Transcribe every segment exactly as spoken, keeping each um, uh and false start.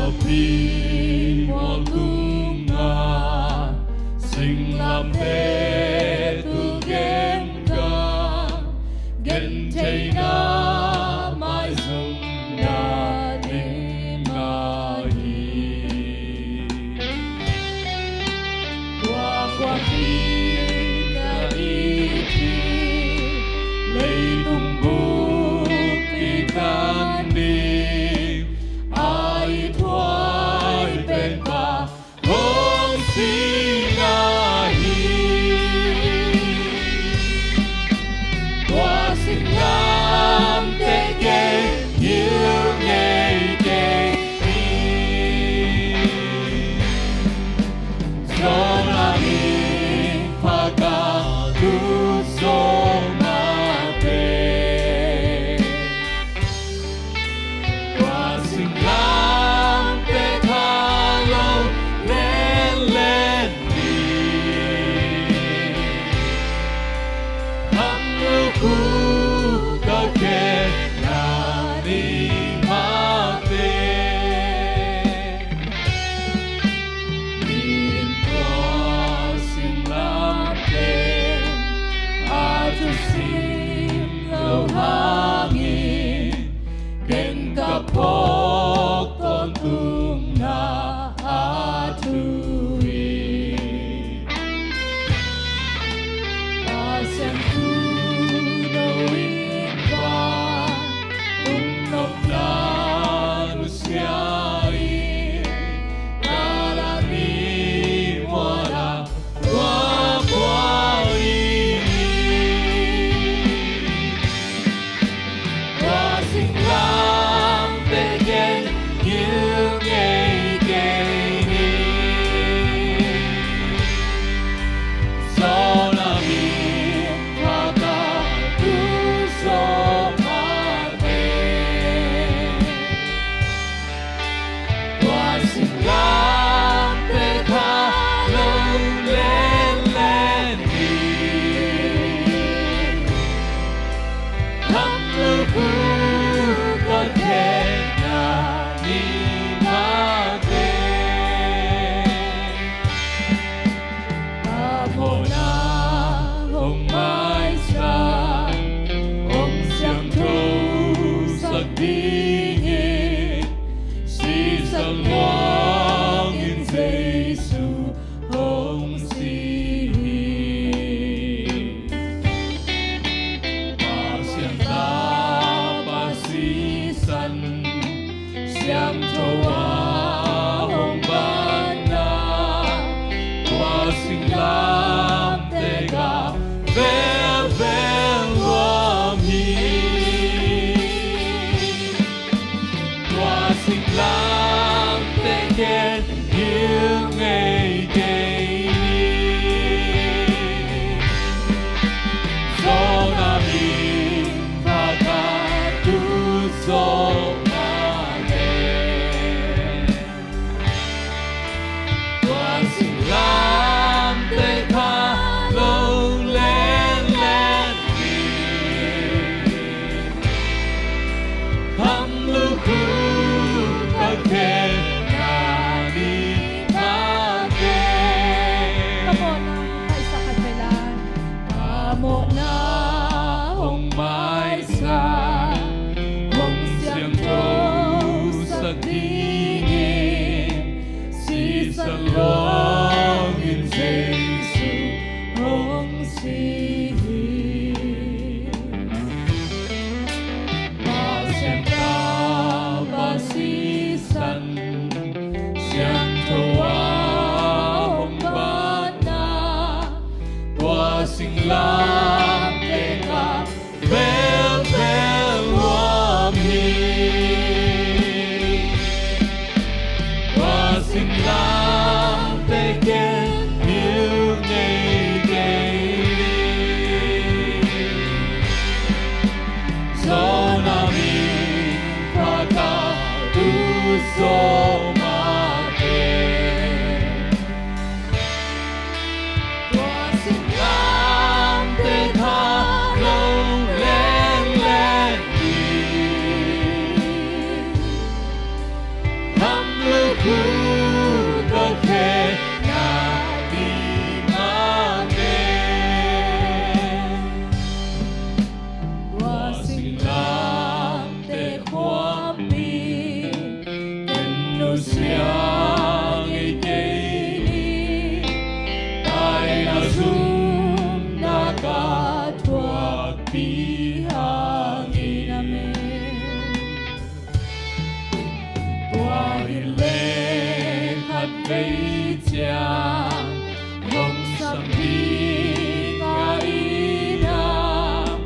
Pi mual tungah singlamteh tu gengang, gentheihna maizum nading mah hi. Tua kua hi ka it hi, leitung bup kikan ding a i thuak pen Pa hong sihna hi. Tua singlamteh genggil ngei kei hi. Zawhna miphak a tu zawh mah teh, tua singlamteh tha lo lenlen ni. Kham lukhu ka khenna ni mah teh, min tua singlamteh a thusim lo hangin, ken ka phawk tawntungna a thu hi. Pasian thu no in pa, tung nopna nusia in, ka la ni mual a tua kua hi. Tua singlamteh genggil ngei kei hi. Zawhna miphak a tu zawh mah teh, tua singlamteh tha lo lenlen ni. Kham lukhu ka khenna ni mah teh, a mawhna hong maisak, hong siangthosak dingin, sisan luangin Jesu hong si hi. Pasian Tapa sisan, siangtho a hong banna, tua singlamteh ka velvel nuam hi. Tua singlamteh genggil ngei kei hi. Zawhna miphak a tu zawh mah teh, tua singlamteh tha lo lenlen ni. Kham lukhu ka khenna ni mah teh. Ka mawhna hong maisak khat vei la. A mawhna hong maisak, hong siangthosak dingin, sisan luangin Jesu hong si hi. Pasian Tapa sisan, siangtho a hong banna, tua singlamteh ka velvel nuam hi. Tua singlamteh genggil ngei kei hi. Zawhna miphak a tu zawh mah teh, tua singlamteh tha lo lenlen ni. Kham lo Vei ciang hong sam ding a inam,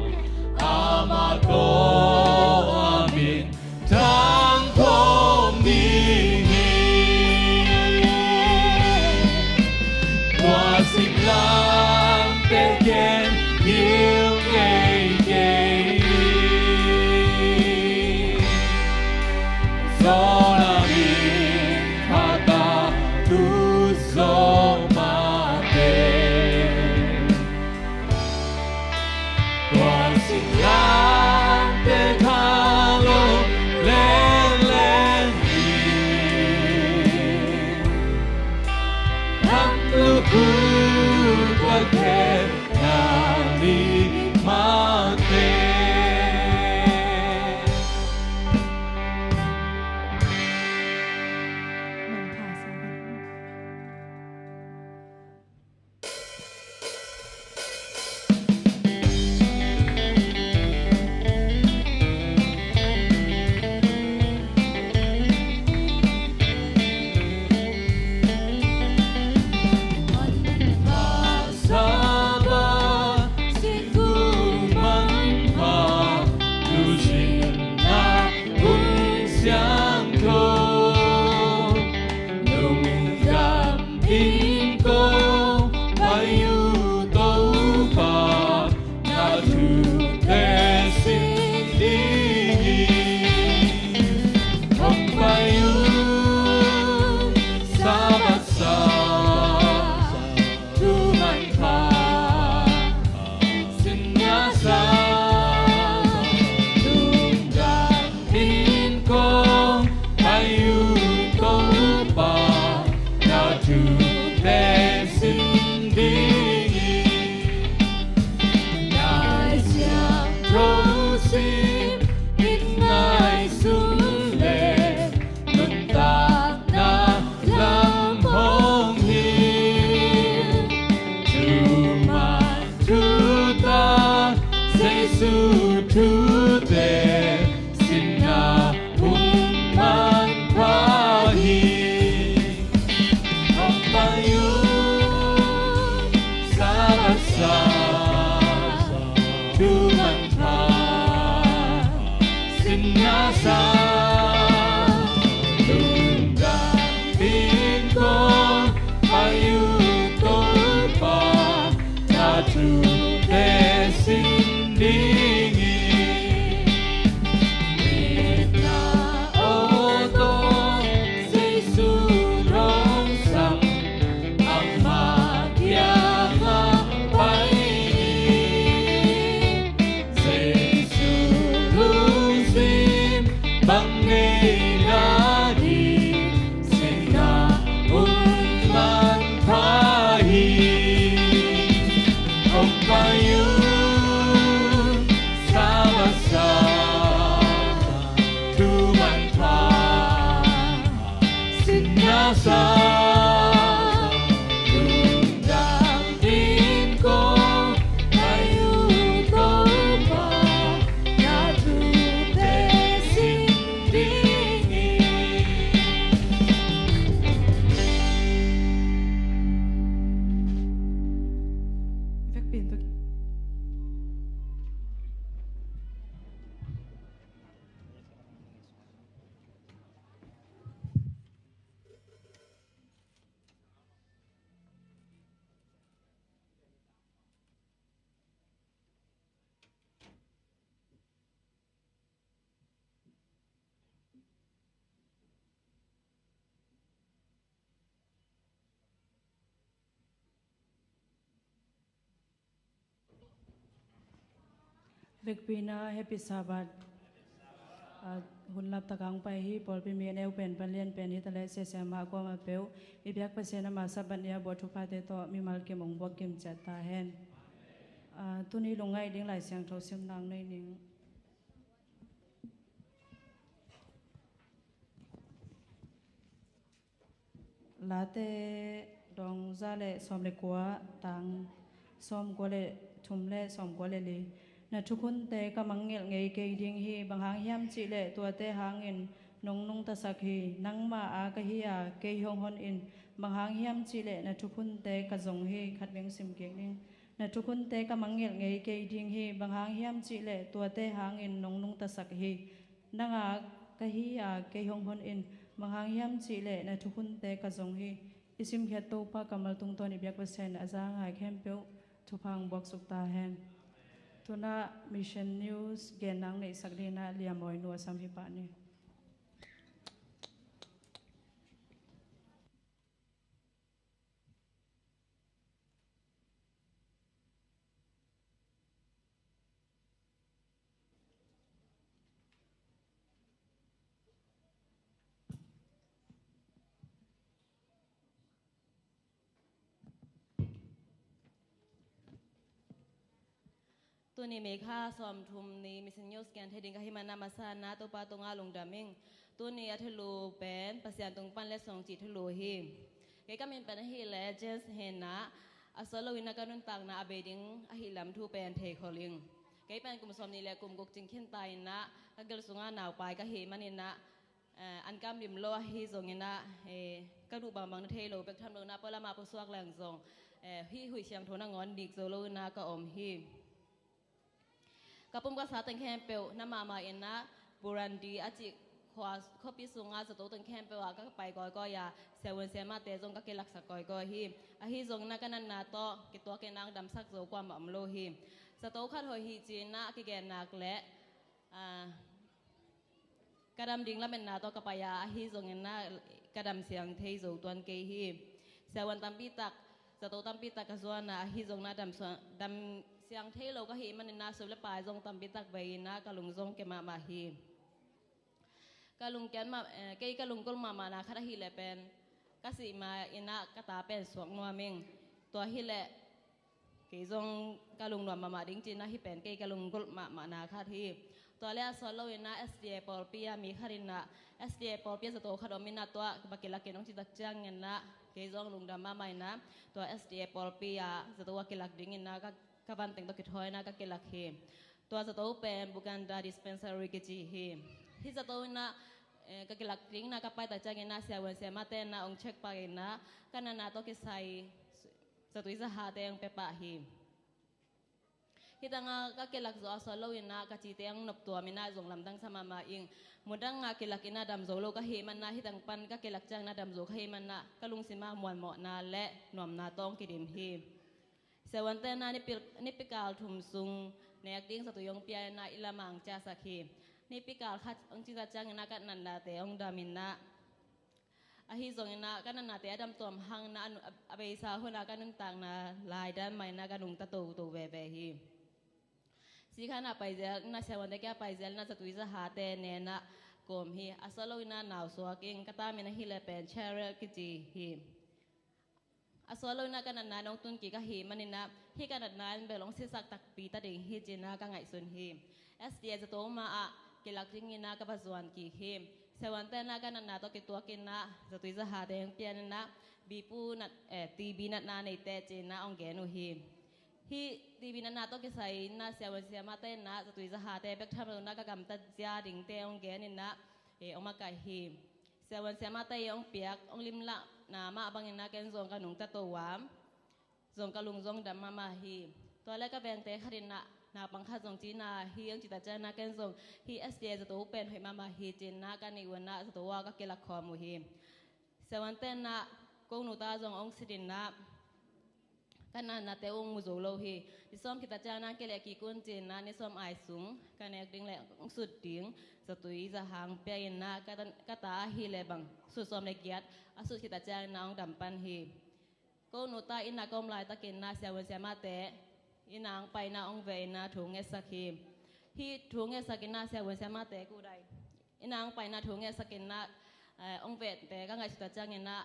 amah tawh a min thang khawm ding hi. Tua singlamteh ken gil ngeikei hi. Zona min pha ta tu zaw mah teh. Tua singlamteh tha lo lengleng hi. Lam lukhu tua ken na ni mah teh. Sabbath singkung manpha, lungsim na hun siangtho, lungdam in kong pai uh Topa, na thute sin ding hi. Hong pai un Sabbath sa, thu manpha sin na sa, lungdam in kong pai uh Topa, na thute sin ding hi. Lai Siangtho sim in ngaihsun leh nuntakna lam hong hilh. Thuman thutak Jesu thute sinna hun manpha hi. Hong pai un Sabbath sa, thu manpha sin na sa, lungdam in kong pai uh Topa, na thute sin ding hi. Itna aw tawh Jesu lawngsam, ama kiangah pai ni. Jesu lungsim bang nei nading, sinna hun manpha hi. Hong pai un Sabbath sa, thu manpha sin na sa, lungdam in kong pai uh Topa, na thute sin ding hi. Vekpi in tuk. Vekpi in ah Happy Sabbath. Ah, hun laptak hong pai hi, pawlpi mi a neu pen pan lian pen hi ta leh, siasia mah kuamah peuh i biak Pasian ama Sabbath ni a buat thuphate tawh mimal kim hong buak kim ciat ta hen. Ah, tuni lungngaih ding Lai Siangtho simna nei ning. Late dong za le sawm le kua, tang sawm kua le thum le sawm kua le li. Na thukhunte ka mangngilh ngei kei ding hi, bang hang hiam cih leh tuate hangin nong nungtasak hi. Nangma a ka hi a, kei hong hon in. Bang hang hiam cihleh na thukhunte ka zong hi. Khat veng sim kik ning. Na thukhunte ka mangngilh ngei kei ding hi. Bang hang hiam cihleh tuate hangin nong nungtasak hi. Nang a ka hi a, kei hong hon in. Bang hang hiam cihleh na thukhunte ka zong hi. I simkhiat Topa kammal tungtawn i biak Pasian a za ngai khempeuh thupha hong buaksuk ta hen. Tuna Mission News gen nang neihsak dingin ah Liamawi nu a sam hi pah ni. Tuni May kha sawmthum ni Mission News gen thei ding ka hih manin ah masa-in ah Topa tungah lungdam ing. Tuni a thulu pen Pasian tung pan letsong cih thulu hi. Kei ka min pen ahih leh James hi-in ah, a sawt loin ah ka nuntakna a bei ding ahih lam thu pen thei khol ing. Kei pen kum sawmnih le kum guk cing khin ta-in ah ka gil sungah naupai ka hih manin ah, eh, an kam dim lo ahi zongin ah, eh, ka duh bangbang na thei lo bek tham loin ah pualam ah pusuak leng zong, eh, hih huih siangtho nangawn dik zo loin ah ka om hi. Ka pum ka sa teng khempeuh na mahmah in ah Burundi a cih khua, khuapi sungah zato teng khempeuh ah ka pai kawikawi a, siavuan siamahte zong ka kilaksak kawikawi hi. Ahi zongin ah ka natna tawh kituakin ah hong damsak zo kuamah om lo hi. Zato khat hoih hi ci-in ah a kigen nak leh, ah, ka dam ding lametna tawh ka pai a, ahi zongin ah ka dam siang thei zo tuan kei hi. Siavuan tampi tak, zato tampi tak ka zuan a, ahi zongin ah dam suan, dam siang thei lo ka hih manin ah sup le pai zong tampi tak bei in ah ka lung zong kia mahmah hi. Ka lungkiat mah, eh, kei ka lunggulh mahmahna khat ahih leh pen ka sih ma-in ah ka ta pen suak nuam ing. Tua hileh kei zong ka lungnuam mahmah ding ci-in ah hih pen kei ka lunggulh mahmahna khat hi. Tua le a sawt loin ah S D A pawlpi ah mi khat in ah, S D A pawlpi ah zato khat om in ah tua va kilakin hong cih tak ciangin ah kei zong lungdam mahmah in ah tua S D A pawlpi ah zato a kilak dingin ah ka, ka van teng tawh kithawi in ah ka kilak hi. Tua zato pen Buganda Dispensary kici hi. Hih zato in ah, eh, ka kilak dingin ah ka pai tak ciangin ah siavuan siamahte in ah hong check pah in ah ka natna tawh kisai zatui zahate hong pia pah hi. Hih tangah ka kilak zawh a sawt loin ah ka cite hong noptuam in ah zong lamdang sa mahmah ing. Mundang ah kilak in ah dam zo lo ka hih manin ah hih tang pan ka kilak ciangin ah dam zo ka hih manin ah ka lungsim ah muanmawhna le nuamna tawh hong kidim hi. Siavuante in ah nipi, nipikal thum sung nek ding zatui hong pia in ah i lamang ciahsak hi. Nipikal khat hong cih tak ciangin ah ka natnate hong dam in ah, ahi zongin ah ka natnate a dam tuam hangin ah a nu-, a, a beisa hun ah ka nuntakna lai dan mah in ah ka nungta toto veve hi. Sikhan ah paizel in ah siavuante kiang ah paizel in ah zatui zahate ne in ah ka om hi. A sawt loin ah nau suak ing. Ka ta min ahih leh pen Cheryl kici hi. A sawt loin ah ka natna in hong tun kik ahih manin ah hih ka natna in bel hong sisak takpi ta ding hi ci-in ah ka ngaihsun hi. S D A zato mah ah kilak dingin ah ka va zuan kik hi. Siavuante in ah ka natna tawh kituakin ah zatui zahate hong pia in ah B P nat, eh, T B natna neite ci-in ah hong gen uh hi. Hih T B natna tawh kisai in ah siavuan siamahte in ah zatui zahate bek tham loin ah ka gamtat zia dingte hong gen in ah, eh, hong makaih hi. Siavuan siamahte in hong piak hong limlahna mah bangin ah ken zong ka nungta toto a, zong ka lung zong dam mahmah hi. Tua le ka vengte khat in ah naupang khat zong ci-in ah hi, hong cih tak ciangin ah ken zong hih S D A zato pen hoih mahmah hi ci-in ah ka neih un ah zato ah ka kilak khawm uh hi. Siavuante in ah ko nu ta zong hong sit in ah ka natnate uh hong mu zo lo hi. Ni sawm khit tak ciangin ah kileh kik un ci-in ah ni sawm ai sung ka nek ding le hong sut ding zatui zahang pia in ah ka ta, ka ta ahih leh bang sut sawm le giat a sut khit tak ciangin ah hong dam pan hi. Ko nu ta inn ah ka om laitakin ah siavuan siamahte inn ah hong pai in ah hong veh in ah thu hong ngetsak hi. Hih thu hong ngetsak in ah siavuan siamahte kudai inn ah hong pai in ah thu hong ngetsak in ah, eh, hong vehte ka ngaihsut tak ciangin ah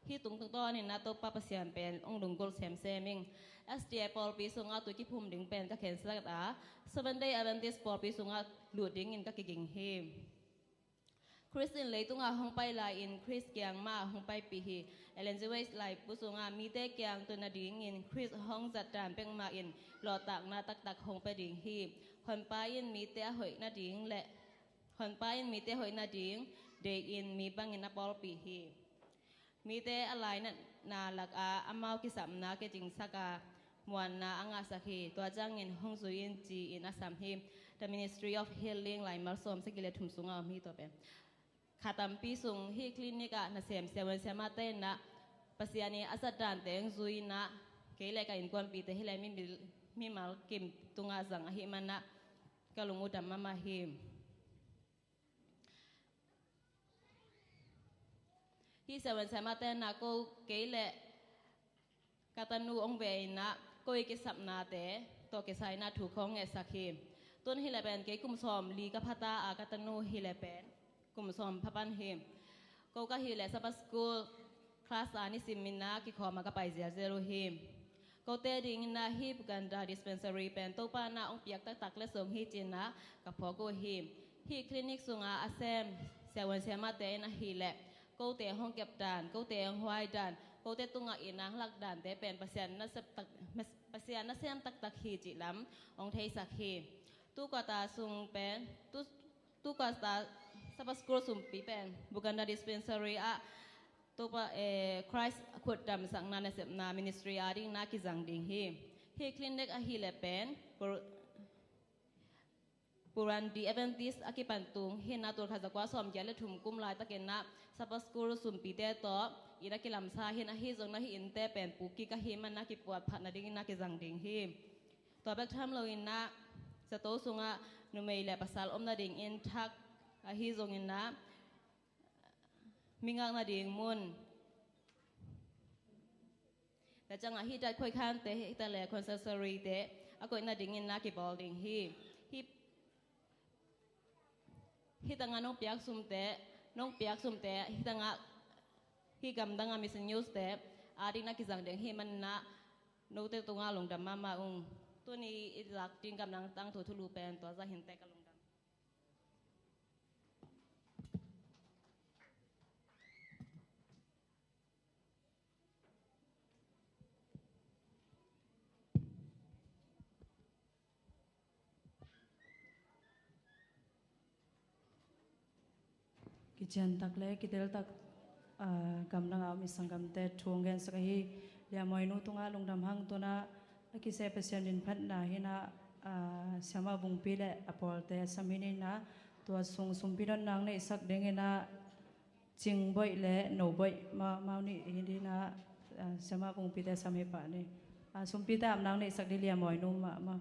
hih tungtawn in ah Topa Pasian pen hong lunggulh semsem ing. S D A pawlpi sungah tui kiphum ding pen ka khensat a, Seventh Day Adventist pawlpi sungah lut dingin ka kiging hi. Khrist in leitungah hong pai lai-in Khrist kiang mah hong paipih hi. Ellen G. White laibu sungah mite kiang tun nadingin Khrist hong zat dan bek mah in lawhtakna taktak hong pia ding hi. Honpa in mite a hoih nading le Honpa in mite hoih nading deih in mi bangin a pawlpih hi. Mite a lainatna lakah amau kisapna kicingsak a, muanna a ngahsak hi. Tua ciangin hong zui in ci-in a sam hi. The Ministry of Healing, laimal sawm sagih le thum sungah om hi. Tua pen kha tampi sung hih clinic ah nasem siavuan siamahte in ah Pasian in a zat dante hong zui in ah, kei le ka innkuanpihte hi le mimil, mimal kim tungah zang ahih man ah ka lung uh dam mahmah hi. Hih siavuan siamahte in ah ko, kei le ka tanu hong ve in ah ko i kisapnate tawh kisai in ah thu khawng ngetsak hi. Tun hi le pen kei kum sawm li ka phata a, ka tanu hi le pen kum sawm pha pan hi. Ko ka hi le Sabbath School class a nisim in ah kikhawm a ka pai zialzial uh hi. Kote dingin ah hih Buganda Dispensary pen Topa in ah hong piak taktak letsong hi ci-in ah ka phawk uh hi. Hih clinic sungah a sem siavuan siamahte in ahih leh kote hong kepdan, kote hong huaidan, kote tungah in ah hong lakdante pen Pasian nasem tak, Pasian nasem taktak hi cih lam hong theisak hi. Tu quarter sung pen, tu, tu quarter Sabbath School sumpi pen Buganda Dispensary ah Topa, eh, Christ a khut damsakna nasepna ministry a dingin ah kizang ding hi. Hih clinic ahih leh pen Pur-, Purandi Adventist a kipan tung hi in ah, tul khat zakua sawmgiat le thum kum laitakin ah Sabbath School sumpite tawh in ah kilamsa hi in ah, ahi zongin ah hih innte pen pukik ahih man ah kipuat phat nadingin ah kizang ding hi. Tua bek tham loin ah zato sungah numei le pasal om nadingin thak, ahi zongin ah mi ngak nading mun, tua ciangah hih tat khoikhante, hih tat le conservatory-te a koih nadingin ah kibawl ding hi. Hih, hih tangah nong piak sumte, nong piak sumte, hih tangah, hih gamdangah mission news-te a dingin ah kizang ding ahih man ah note tungah lungdam mahmah ung. Tuni i lak ding gamdang tangthu thulu pen tua zah hi inteh, ka lungdam. Kician tak le kitel tak, ah, gamdang a om i sanggamte thu hong gensak ahi Liamawinu tungah lungdam hang. Tu-in ah a kisai Pasian min phatna hi in ah, ah, siamah Vungpi le a pawlte a sam hi in ah, tua sung sumpi dotna hong neihsak dingin ah Cingboih le Noboih, ma-, amau nih hi in ah, ah, siamah Vungpite a sam hi pah ni. Ah, sumpite apna hong neihsak ding Liamawinu mahmah.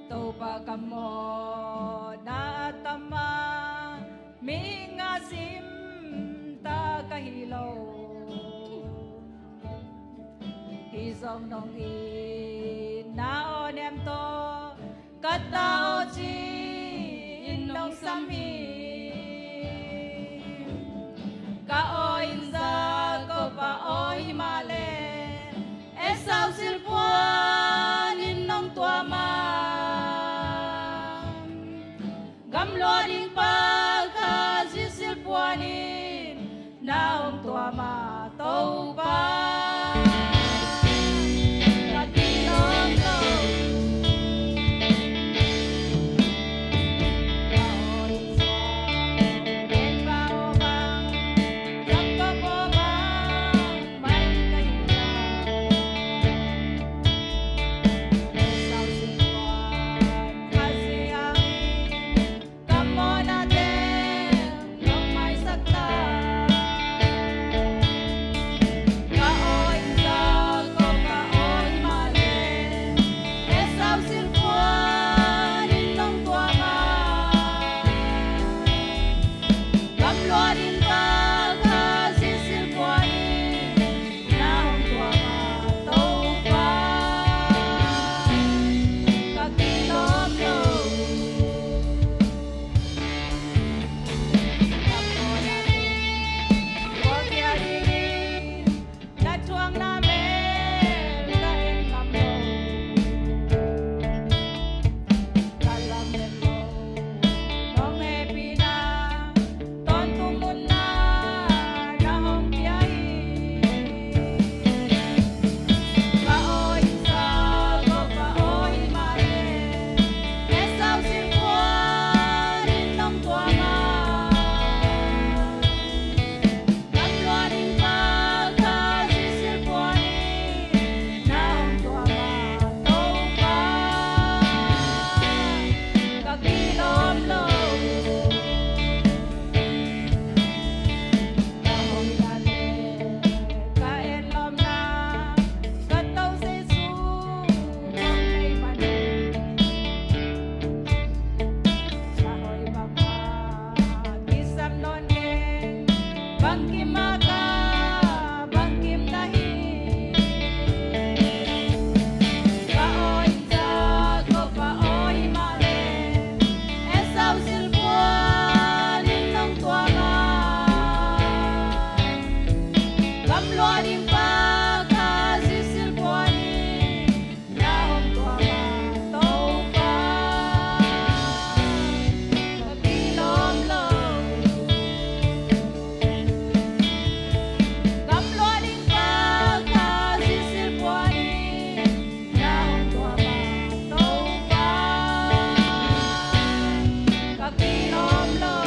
Topa ka mawhna a tam a, mihing a zimta ka hi lo. Hi zong nong itna aw nem tawh ka ta aw ci-in nong sam hi. Ka aw in Jakob a aw hi mah leh Esau silhpuan in nong tuam a, gamlua ding pa khat silhpuan in na hong tuam a, Topa Bangkim a ka bangkim na hi. Ka awi in Jakob a awi mah leh Esau silhpuan in nong tuam a, gamluah ding pa ka Ziz silhpuan in na hong tuam a, Topa, ka kilawm lo. Gamluah ding pa ka Ziz silhpuan in na hong tuam a, Topa, ka kilawm lo.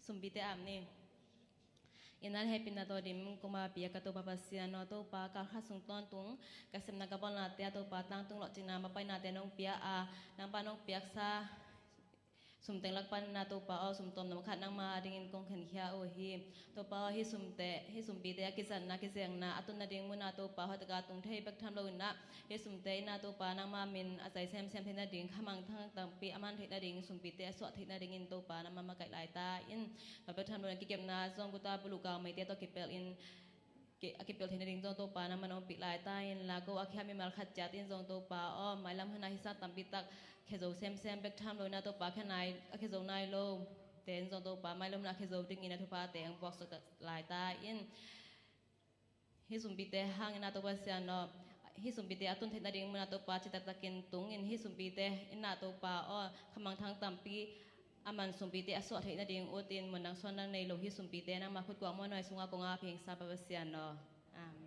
Sumpite aam ni. Inn ah hehpihna tawh dim kong mapia ka Topa Pasian aw, Topa, kal khat sung tawntung ka sepna ka bawlnate ah, Topa, tangtung lawhcinna mapainate nong pia a, nangmah nong piaksa sum teng lak panin ah, Topa aw, sum tuamtuam khat nangmah adingin kong khenkhia uh hi. Topa aw, hih sumte, hih sumpite a kizatna, kizengna a tun nading munah, Topa, hoih takin tung thei bek tham loin ah, hih sumte in ah, Topa, nangmah min a zai semsem theih nading, khamangthang tampi a man theih nading, sumpite a suah theih nadingin, Topa, nangmah makaih lai ta in. Tua bek tham loin ah, kikepna zong guta buluh gau meite tawh kipelh in, ki-, a kipelh theih nading zong, Topa, nangmah nong ompih lai ta in la. Go a khia mimal khat ciat in zong, Topa aw, mailam hun ah hih sang tampi tak khia zo semsem bek tham loin ah, Topa, khia nai, a khia zo nai lote in zong, Topa, mailam hun ah khia zo dingin a thuphate hong buaksak lai ta in. Hih sumpite hangin ah, Topa Pasian aw, hih sumpite a tun theih nading munah, Topa, citak takin tung in, hih sumpite in ah, Topa aw, khamangthang tampi a man sumpite a suah theih nading ut in, muan dang suan dang nei lo hih sumpite nangmah khut kuang muanhuai sungah kong ap hi ing, Topa Pasian aw. Amen.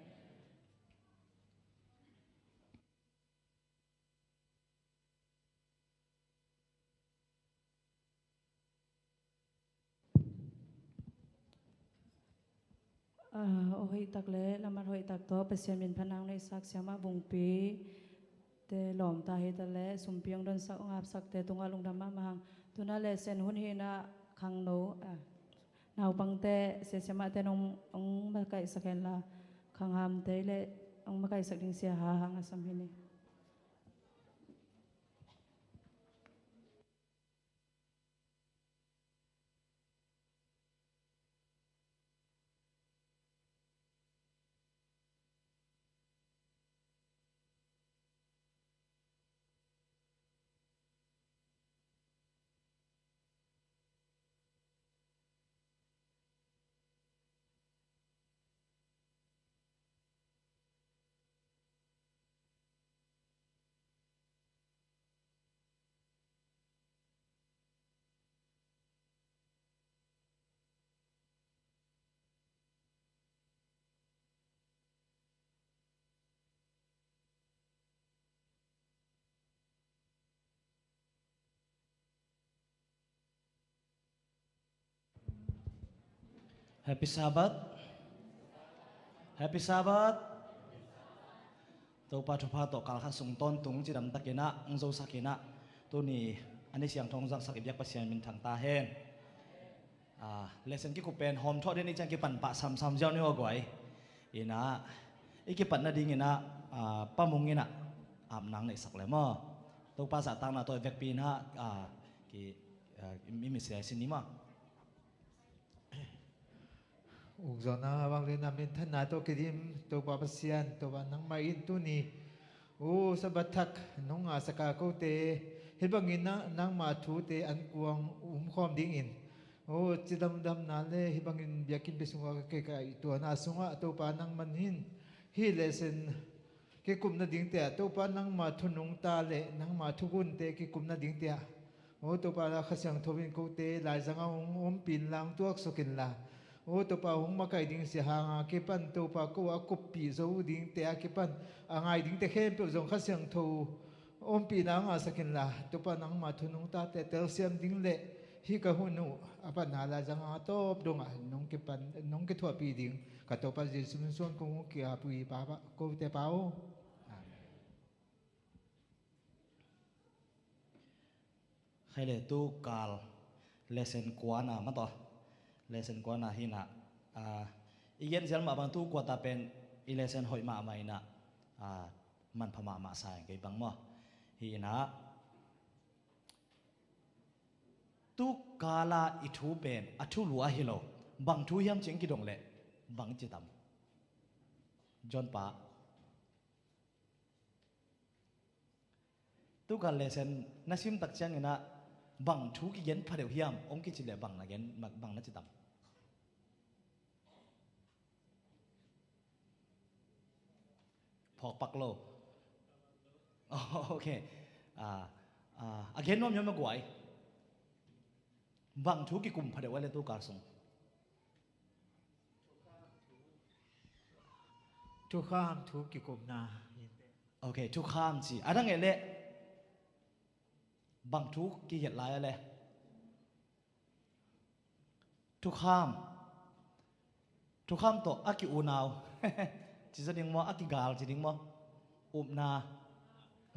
Ah, aw hoih tak le lamhat hoih tak tawh Pasian min phatna hong neihsak siamah Vungpi te lawmta hi ta le, sumpi hong donsak, hong apsakte tungah lungdam mahmah hang. Tu-in ah lesson hun hi-in ah khangno, ah, naupangte, sia siamahte nong, nong makaihsak hen la, khanghamte le nong makaihsak ding sia Ha Hang a sam hi ni. Happy Sabbath. Happy Sabbath. Topa thupha tawh kal khat sung tawntung cidam takin ah hong zosak in ah, tuni a ni siangtho hong zaksak i biak Pasian min thang ta hen. Ah, lesson kikup pen hawm thawh den i ciang kipan pah samsam ziau ni aw guai. In ah, i kipat nadingin ah, ah, Pa Mung in ah apna hong neihsak le maw. Topa zahtakna tawh i vekpi in ah, ah, ki, ah, i, i misia i sin ni maw. Ukzawhna, vangliatna, minthanna tawh kidim Topa Pasian, Topa nangmah in tuni, o, Sabbath thak nong ngahsak a, kote hih bangin nang, nangma thute an kuang umkhawm dingin, o, cidamdamna le hih bangin biakinn pi sungah ka kikaihtuahna sungah, Topa nangmah in hih lesson kikupna dingte ah, Topa nangma thu nungta le nangma thugunte kikupna dingte ah, o Topa, Kha Siangtho in kote laizangah hong ompih in la, hong tuaksuk in la, o Topa, hong makaih ding sia Ha Hang a kipan, Topa, ko a kuppih zo dingte a kipan a ngai dingte khempeuh zong Kha Siangtho ompihna hong ngahsak in la, Topa, nangma thu nungtate telsiam ding le hih ka hun uh a patna laizang a tawp dongah nong kipan, nong kithuahpih ding ka Topa Jesuh min suang kong ki-ap uh hi, Pa, Pa, kote Pa aw. Amen. Khaile, tu kal lesson kuana mataw. Lesson kuana hi inah, ah, i gen zel mah bang tu kuata pen i lesson hoih mahmah inah, ah, manpha mahmah sa ing kei bang maw. Hi inah tu kala i thu pen a thu lua hi lo. Bang thu hiam ci-in kidong leh bang ci tam? John pa. Tu kal lesson na sim tak ciangin ah bang thu kigen pha deuh hiam hong kici leh bang na gen, bang na ci tam? Phawk pak lo. Ok. Ah, ah, a gen nuam hiam a guai? Bang thu kikum pha deuh a le tu kal sung? Thukham thu kikumna. Ok, thukham ci. A dang e le bang thu kihiat lai a le? Thukham. Thukham tawh a ki-unau ci zaw ding maw, a kigal ci ding maw? Upna.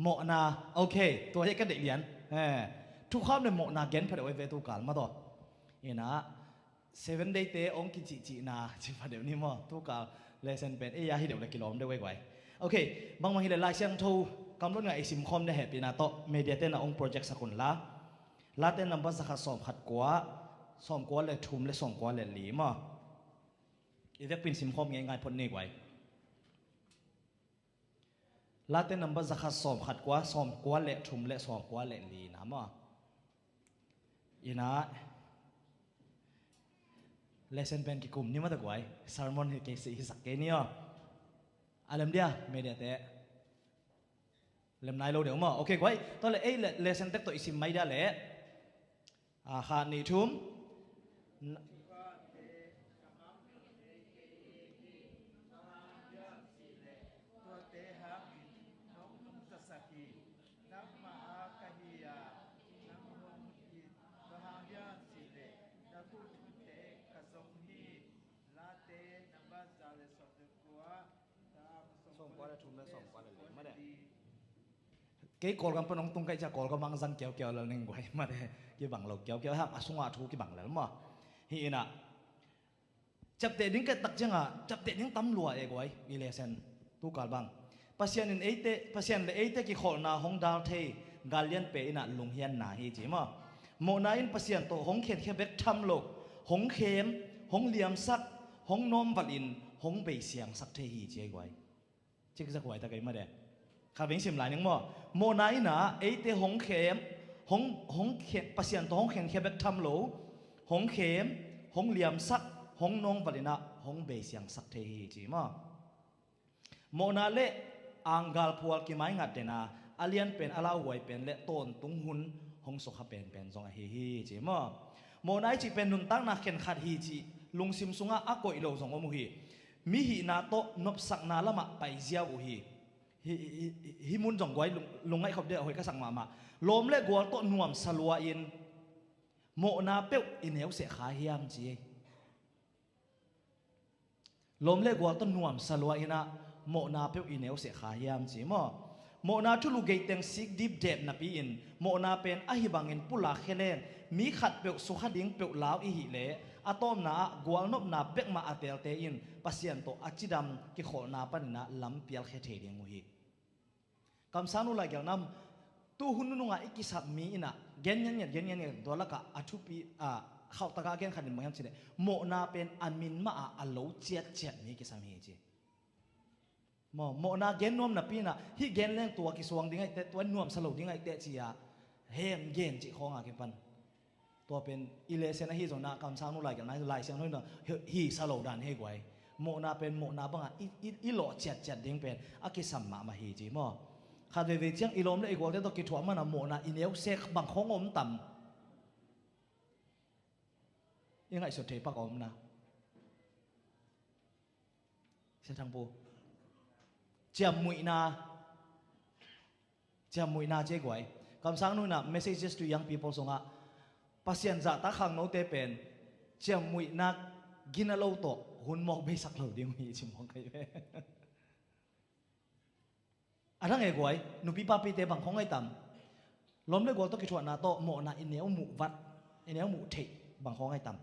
Mawhna. Ok, tua hi ka deih lian. Eh, thukham le mawhna gen pha deuh ve tu kal mataw. Inah Seven Day te hong kicihcihna ci pha deuh ni maw. Tu kal lesson pen ei a hi deuh le kilawm deuh ei guai. Ok, bangbang hi le Lai Siangtho kamlun ngah i simkhawm le hehpihna tawh media te na hong project sak un la. Late number zakhat sawmkhat kua, sawmkua le thum le sawmkua le li maw. I vekpin simkhawm ngeingai phot ni guai. Late number zakhat sawmkhat kua, sawmkua le thum le sawmkua le li na maw. Inah lesson pen kikum ni mata guai. Sermon hi kei si hi sak kei ni aw. A lem dia media te. Lem nai lo deuh maw. Ok guai. Tua le ei le lesson tek tawh i sim mai dia le. A, khat, nih, thum. Sawmkua le thum le sawmkua le li mah de. Kei Kawlgam pan hong tung kaih ciah Kawlgam hong zang kiaukiau lel ning guai mah de. Kibang lo kiaukiau hang a sungah thu kibang lel maw. Hi inah ciapteh ding kei tak ciangah ciapteh ding tam lua e guai. I lesson tu kal bang Pasian in eite, Pasian le eite kikholhna hong dal thei gal lianpe inah lunghianna hi ci maw. Mawhna in Pasian tawh hong khenkhia bek tham lo, hong khem, hong liamsak, hong nawmvalh in hong beisiangsak thei hi ci ei guai. Cikzak huai ta kei mah de. Kha beng sim lai ning maw. Mawhna inah eite hong khem, hong, hong khem, Pasian tawh hong khenkhia bek tham lo, hong khem, hong liamsak, hong nawmvalh inah hong beisiangsak thei hi ci maw. Mawhna le anggal phual kimaingat dena a lianpen a lauhuai pen le tawntung hun hong sukha penpen zong ahi hi ci maw. Mawhna i cih pen nuntakna khenkhat hi cih lungsim sungah a koih lo zong om uh hi. Mi hihna tawh nopsakna lamah paiziau uh hi. Hi, hi, hi, hi mun zong guai lung, lungngaih khop deuh a hoih ka sak mahmah. Lawm le gual tawh nuamsa lua in mawhna peuh i neuseh kha hiam ci ei. Lawm le gual tawh nuamsa lua inah mawhna peuh i neuseh kha hiam ci maw. Mawhna thulu geiteng sik dipdep napi-in mawhna pen ahi bangin pulak khelen mi khatpeuh sukha ding peuh lau i hih leh a tawpna ah gualnopna bekmah a teelte in Pasian tawh a cidam kikholhna paninah lam pialkhia thei ding uh hi. Kamsangnu laigelh nam, tu hun nunungah i kisap mi inah gen ngiatngiat, gen ngiatngiat, tua lakah a thupi, a, khauhtaka a gen khat in bang hiam cih leh mawhna pen a min mahah a lo ciatciat mi kisam hi ci. Maw, mawhna gen nuam napi inah hih gen leng tua kisuang ding aih teh, tua nuamsa lo ding aih teh ci-a hem gen cih khawnga kipan. Tua pen i lesson ahi zongin ah kamsangnu laigelhna Lai Siangtho in ah hi, hi sa lo dan hi guai. Mawhna pen mawhna bangah i, i, i lawh ciatciat ding pen a kisam mahmah hi ci maw. Khat veivei ciang i lawm le i gualte tawh kithuah manah mawhna i neusek bang khawng om tam. I ngaihsut thei pak a om na. Sia Thangpu. Ciammuihna. Ciammuihna ci ei guai. Kamsangnu in ah Messages to Young People sungah Pasian zahtak khangnote pen ciammuihna gina lo tawh hun mawk beisak lo ding uh hi ci mawk ahi ve. A dang e guai, nupi papite bang khawng ahi tam. Lawm le gual tawh kithuahna tawh mawhna i neu muh vat, i neu muh theih bang khawng ahi tam?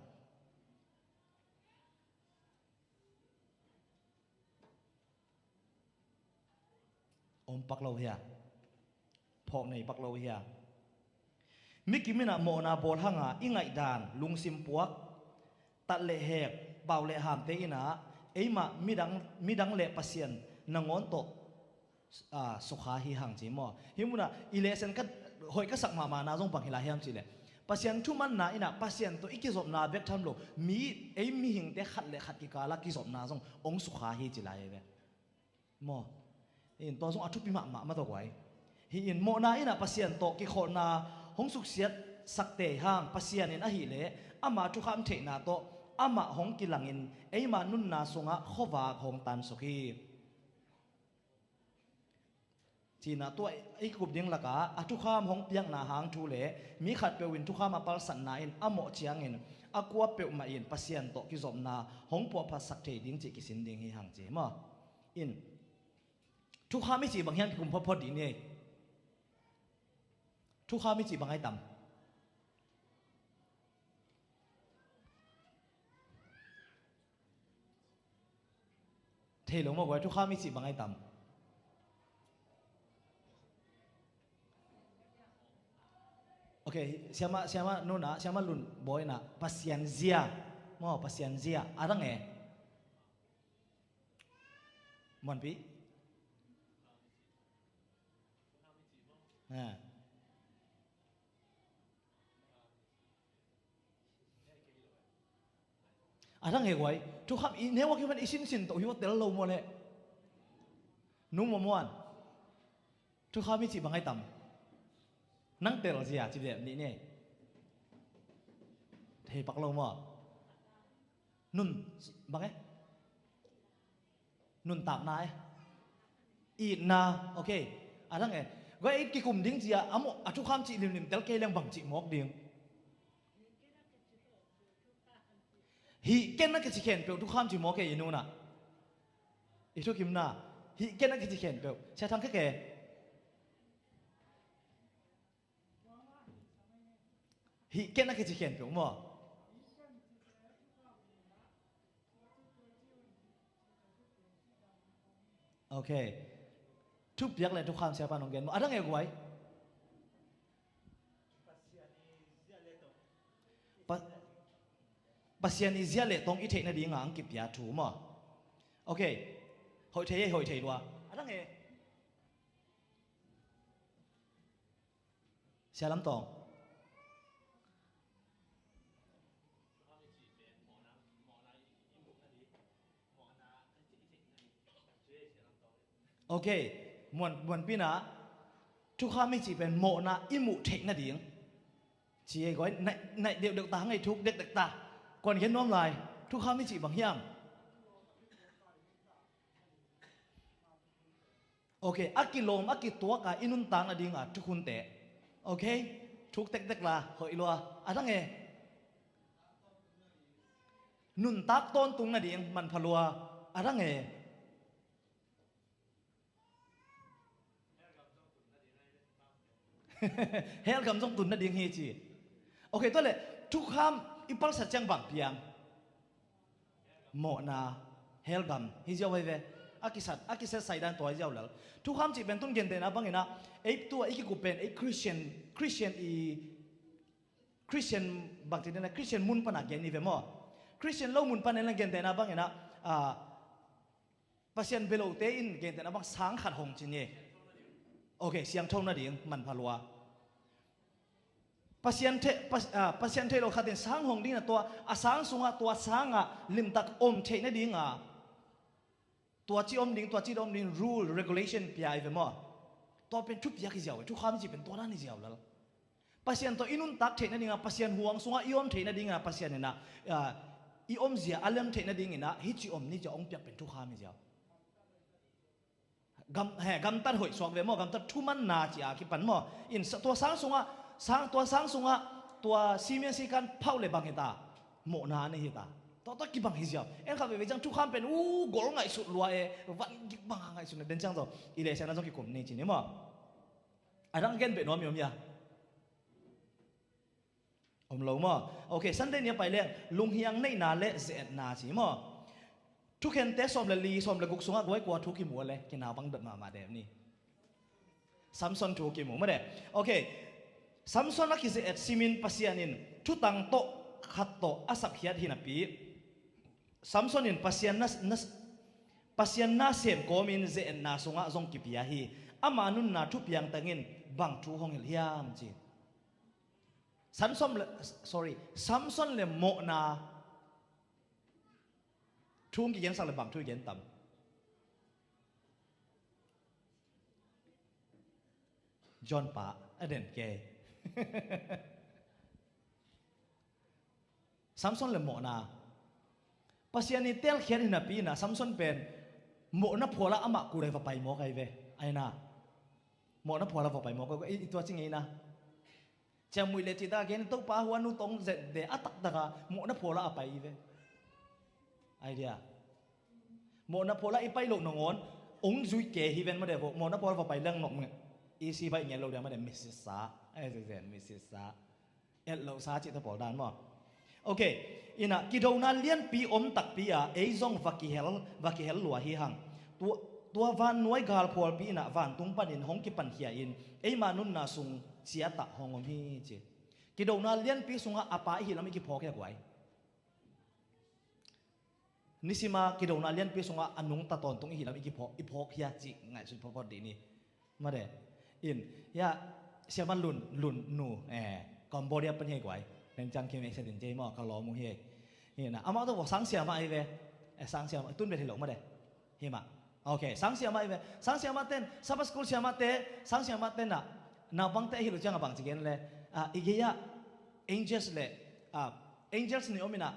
Om pak lo hia? Phawk nei pak lo hia? Mi kim in ah mawhna bawl hanga i ngaihdan, lungsim puak, tat le hek, pau le hamte in ah eimah midang, midang le Pasian nangawn tawh, ah, sukha hi hang ci maw? Hih munah i lesson ka hoih ka sak mahmahna zong bang hi lai hiam cihleh, Pasian thumanna in ah Pasian tawh i kizopna bek tham lo, mi, ei mihingte khat le khat kikalah kizopna zong hong sukha hi ci lai hi ve. Maw? In tua zong a thupi mahmah mah tawh guai. Hih in mawhna in ah Pasian tawh kikholhna hong suksiat sak tei hang, Pasian in ahileh ama thukham theihna tawh amah hong kilangin eima nunna sungah khuavak hong tansuk hi. Cinah tua i kup ding lakah a thukham hong piakna hang thu le mi khatpeuh in thukham a palsatna in a mawh ciangin a kua peuhmah in Pasian tawh kizopna hong puahphatsak thei ding cih kisin ding hi hang ci maw? In thukham i cih bang hiam kikum photphot dih ni. Thukham i cih bang ai tam? Thei lo maw guai, thukham i cih bang ai tam? Ok, siama, siama nuna, siama lun bawina Pasian zia. Maw, Pasian zia a dang e? Muanpi? A dang e guai, thukham i neu a kipan i sinsin tawh hi ua tel lo maw le? Nu maw muan? Thukham i cih bang ai tam? Nang tel zia ci beh nih ne. Thei pak lo maw? Nun bang e? Nuntakna e? Itna, ok. A dang e? Guai, i kikum ding cia a mawh a thukham cih limlim tel kei leng bang cih mawk ding? Hih ken a kici khenpeuh thukham ci mawk e i nuna. I thukimna hih ken a kici khenpeuh sia thang khe ke. Hih ken a kici khenpeuh maw? Ok. Thupiak le thukham siapa nong gen maw? A dang e guai? Pa-, Pasian i zia le tong i theih nadinga ang kipia thu maw? Ok. Hoih thei e, hoih thei lua. A dang e? Sia Lam Tawng. Ok, muan, muanpina thukham i cih pen mawhna i muh theih nading. Ci ei guai, naih, naih deuhdeuh ta hang ei, thuk dekdek ta. Kuan gen nuam lai, thukham i cih bang hiam? Ok, a kilawm a kituak a i nuntak nadinga thukhunte. Ok, thuk tektek la hoih lua. A dang e? Nuntak tawntung nading manpha lua. A dang e? Hell gam zong tun nading hi ci. Ok, tua le thukham i palsat ciang bang piang? Mawhna, hell gam hi ziau vai ve. A kisat, a kisat saidan tua hi ziau lal. Thukham cih pen tun gentehna bangin ah, ei tua i kikup pen ei Christian, Christian i, Christian bangci dena Christian mun pana gen i ve maw? Christian lo mun pana gentehna bangin ah, ah, Pasian belote in gentehna bang sang khat hong ci ni. Ok, siangtho nading manpha lua. Pasian thei, pas-, ah, Pasian thei lo khat in sang hong ding na tua, a sang sungah tua sangah limtak om theih nadinga tua ci om ding, tua ci om ding rule, regulation pia i ve maw? Tua pen thupiak hi ziau, thukham i cih pen tua dan hi ziau lal. Pasian tawh i nuntak theih nadinga, Pasian huang sungah i om theih nadinga, Pasian inah, ah, i omzia a lem theih nadinginah hih ci om ni cia hong piak pen thukham hi ziau. Gam, he, gamtat hoih suak ve maw, gamtat thumanna ci a kipan maw? In sa-, tua sang sungah, sang, tua sang sungah tua simian sikan phauh le bang hita? Mawhna a nei hita. Tua, tua kibang hi ziau. En khat veve ciang thukham pen u gol ngaihsut lua e, van gik banga ngaihsut na den ciang zaw i lehsiana zong kikum ni ci ni maw? A dang gen beh nuam i om ia? Om lo maw? Ok, Sunday ni a pai leng lunghiang neihna le ze-etna ci maw? Thukhente sawm le li, sawm le guk sungah guai kua thu kimu a le, kinau bang dot mahmah dem ni. Samson thu kimu mah de. Ok. Samson a kize-et simin Pasian in thutang tawh khat tawh a sapkhiat hinapi, Samson in Pasian na, na, Pasian na sem kawmin ze-etna sungah zong kipia hi. Ama nunna thupiang tengin bang thu hong hilh hiam ci. Samson le, sorry, Samson le mawhna thu hong kigensak le bang thu i gen tam? John pa a den kei. Samson le mawhna. Pasian i telkhiat hinapi na Samson pen mawhna phuala amah kulai va pai mawk ai ve. Aina. Mawhna phuala va pai mawk ai ve. I, i tua ci ngei na. Ciammuih le cita gen Topa hua nu tong zet de a taktaka mawhna phuala a pai i ve. Idea. Mawhna phuala i pai loh nangawn ong zui ke hi ven ma de vo. Mawhna phuala va pai leng nok nge. I si bai ngen lo dia ma de missis sa. Ai zen missis sa. Et lo sa cih ta pawl dan maw? Ok. Ina kidona lianpi om takpi a ei zong va kihel, va kihel lua hi hang. Tua, tua van nuai galphualpi ina vantung panin hong kipankhia in eima nunna sung ciatah hong om hi ci. Kidona lianpi sungah a pa i hi lam i kiphawk hi a guai. Nisima kidona lianpi sungah a nungta tawntung i hi lam i kiphawk, i phawk hi a cih ngaihsun phawtphawt dih ni. Made. In, ya, siama lun, lun nu, eh, Cambodia pan hi guai. Nen cang kim ei sa din jei maw, ka lawm uh hi. Ina, amau to sang siama ai ve. Eh, sang siama, tun bet hi lo made. Hi ma. Ok, sang siama ai ve. Sang siama ten, Sabbath school siama te, sang siama ten na. Naupang te hi lo ciang a bang ci gen le. Ah, i gei ah, angels le, ah, angels ni om ina.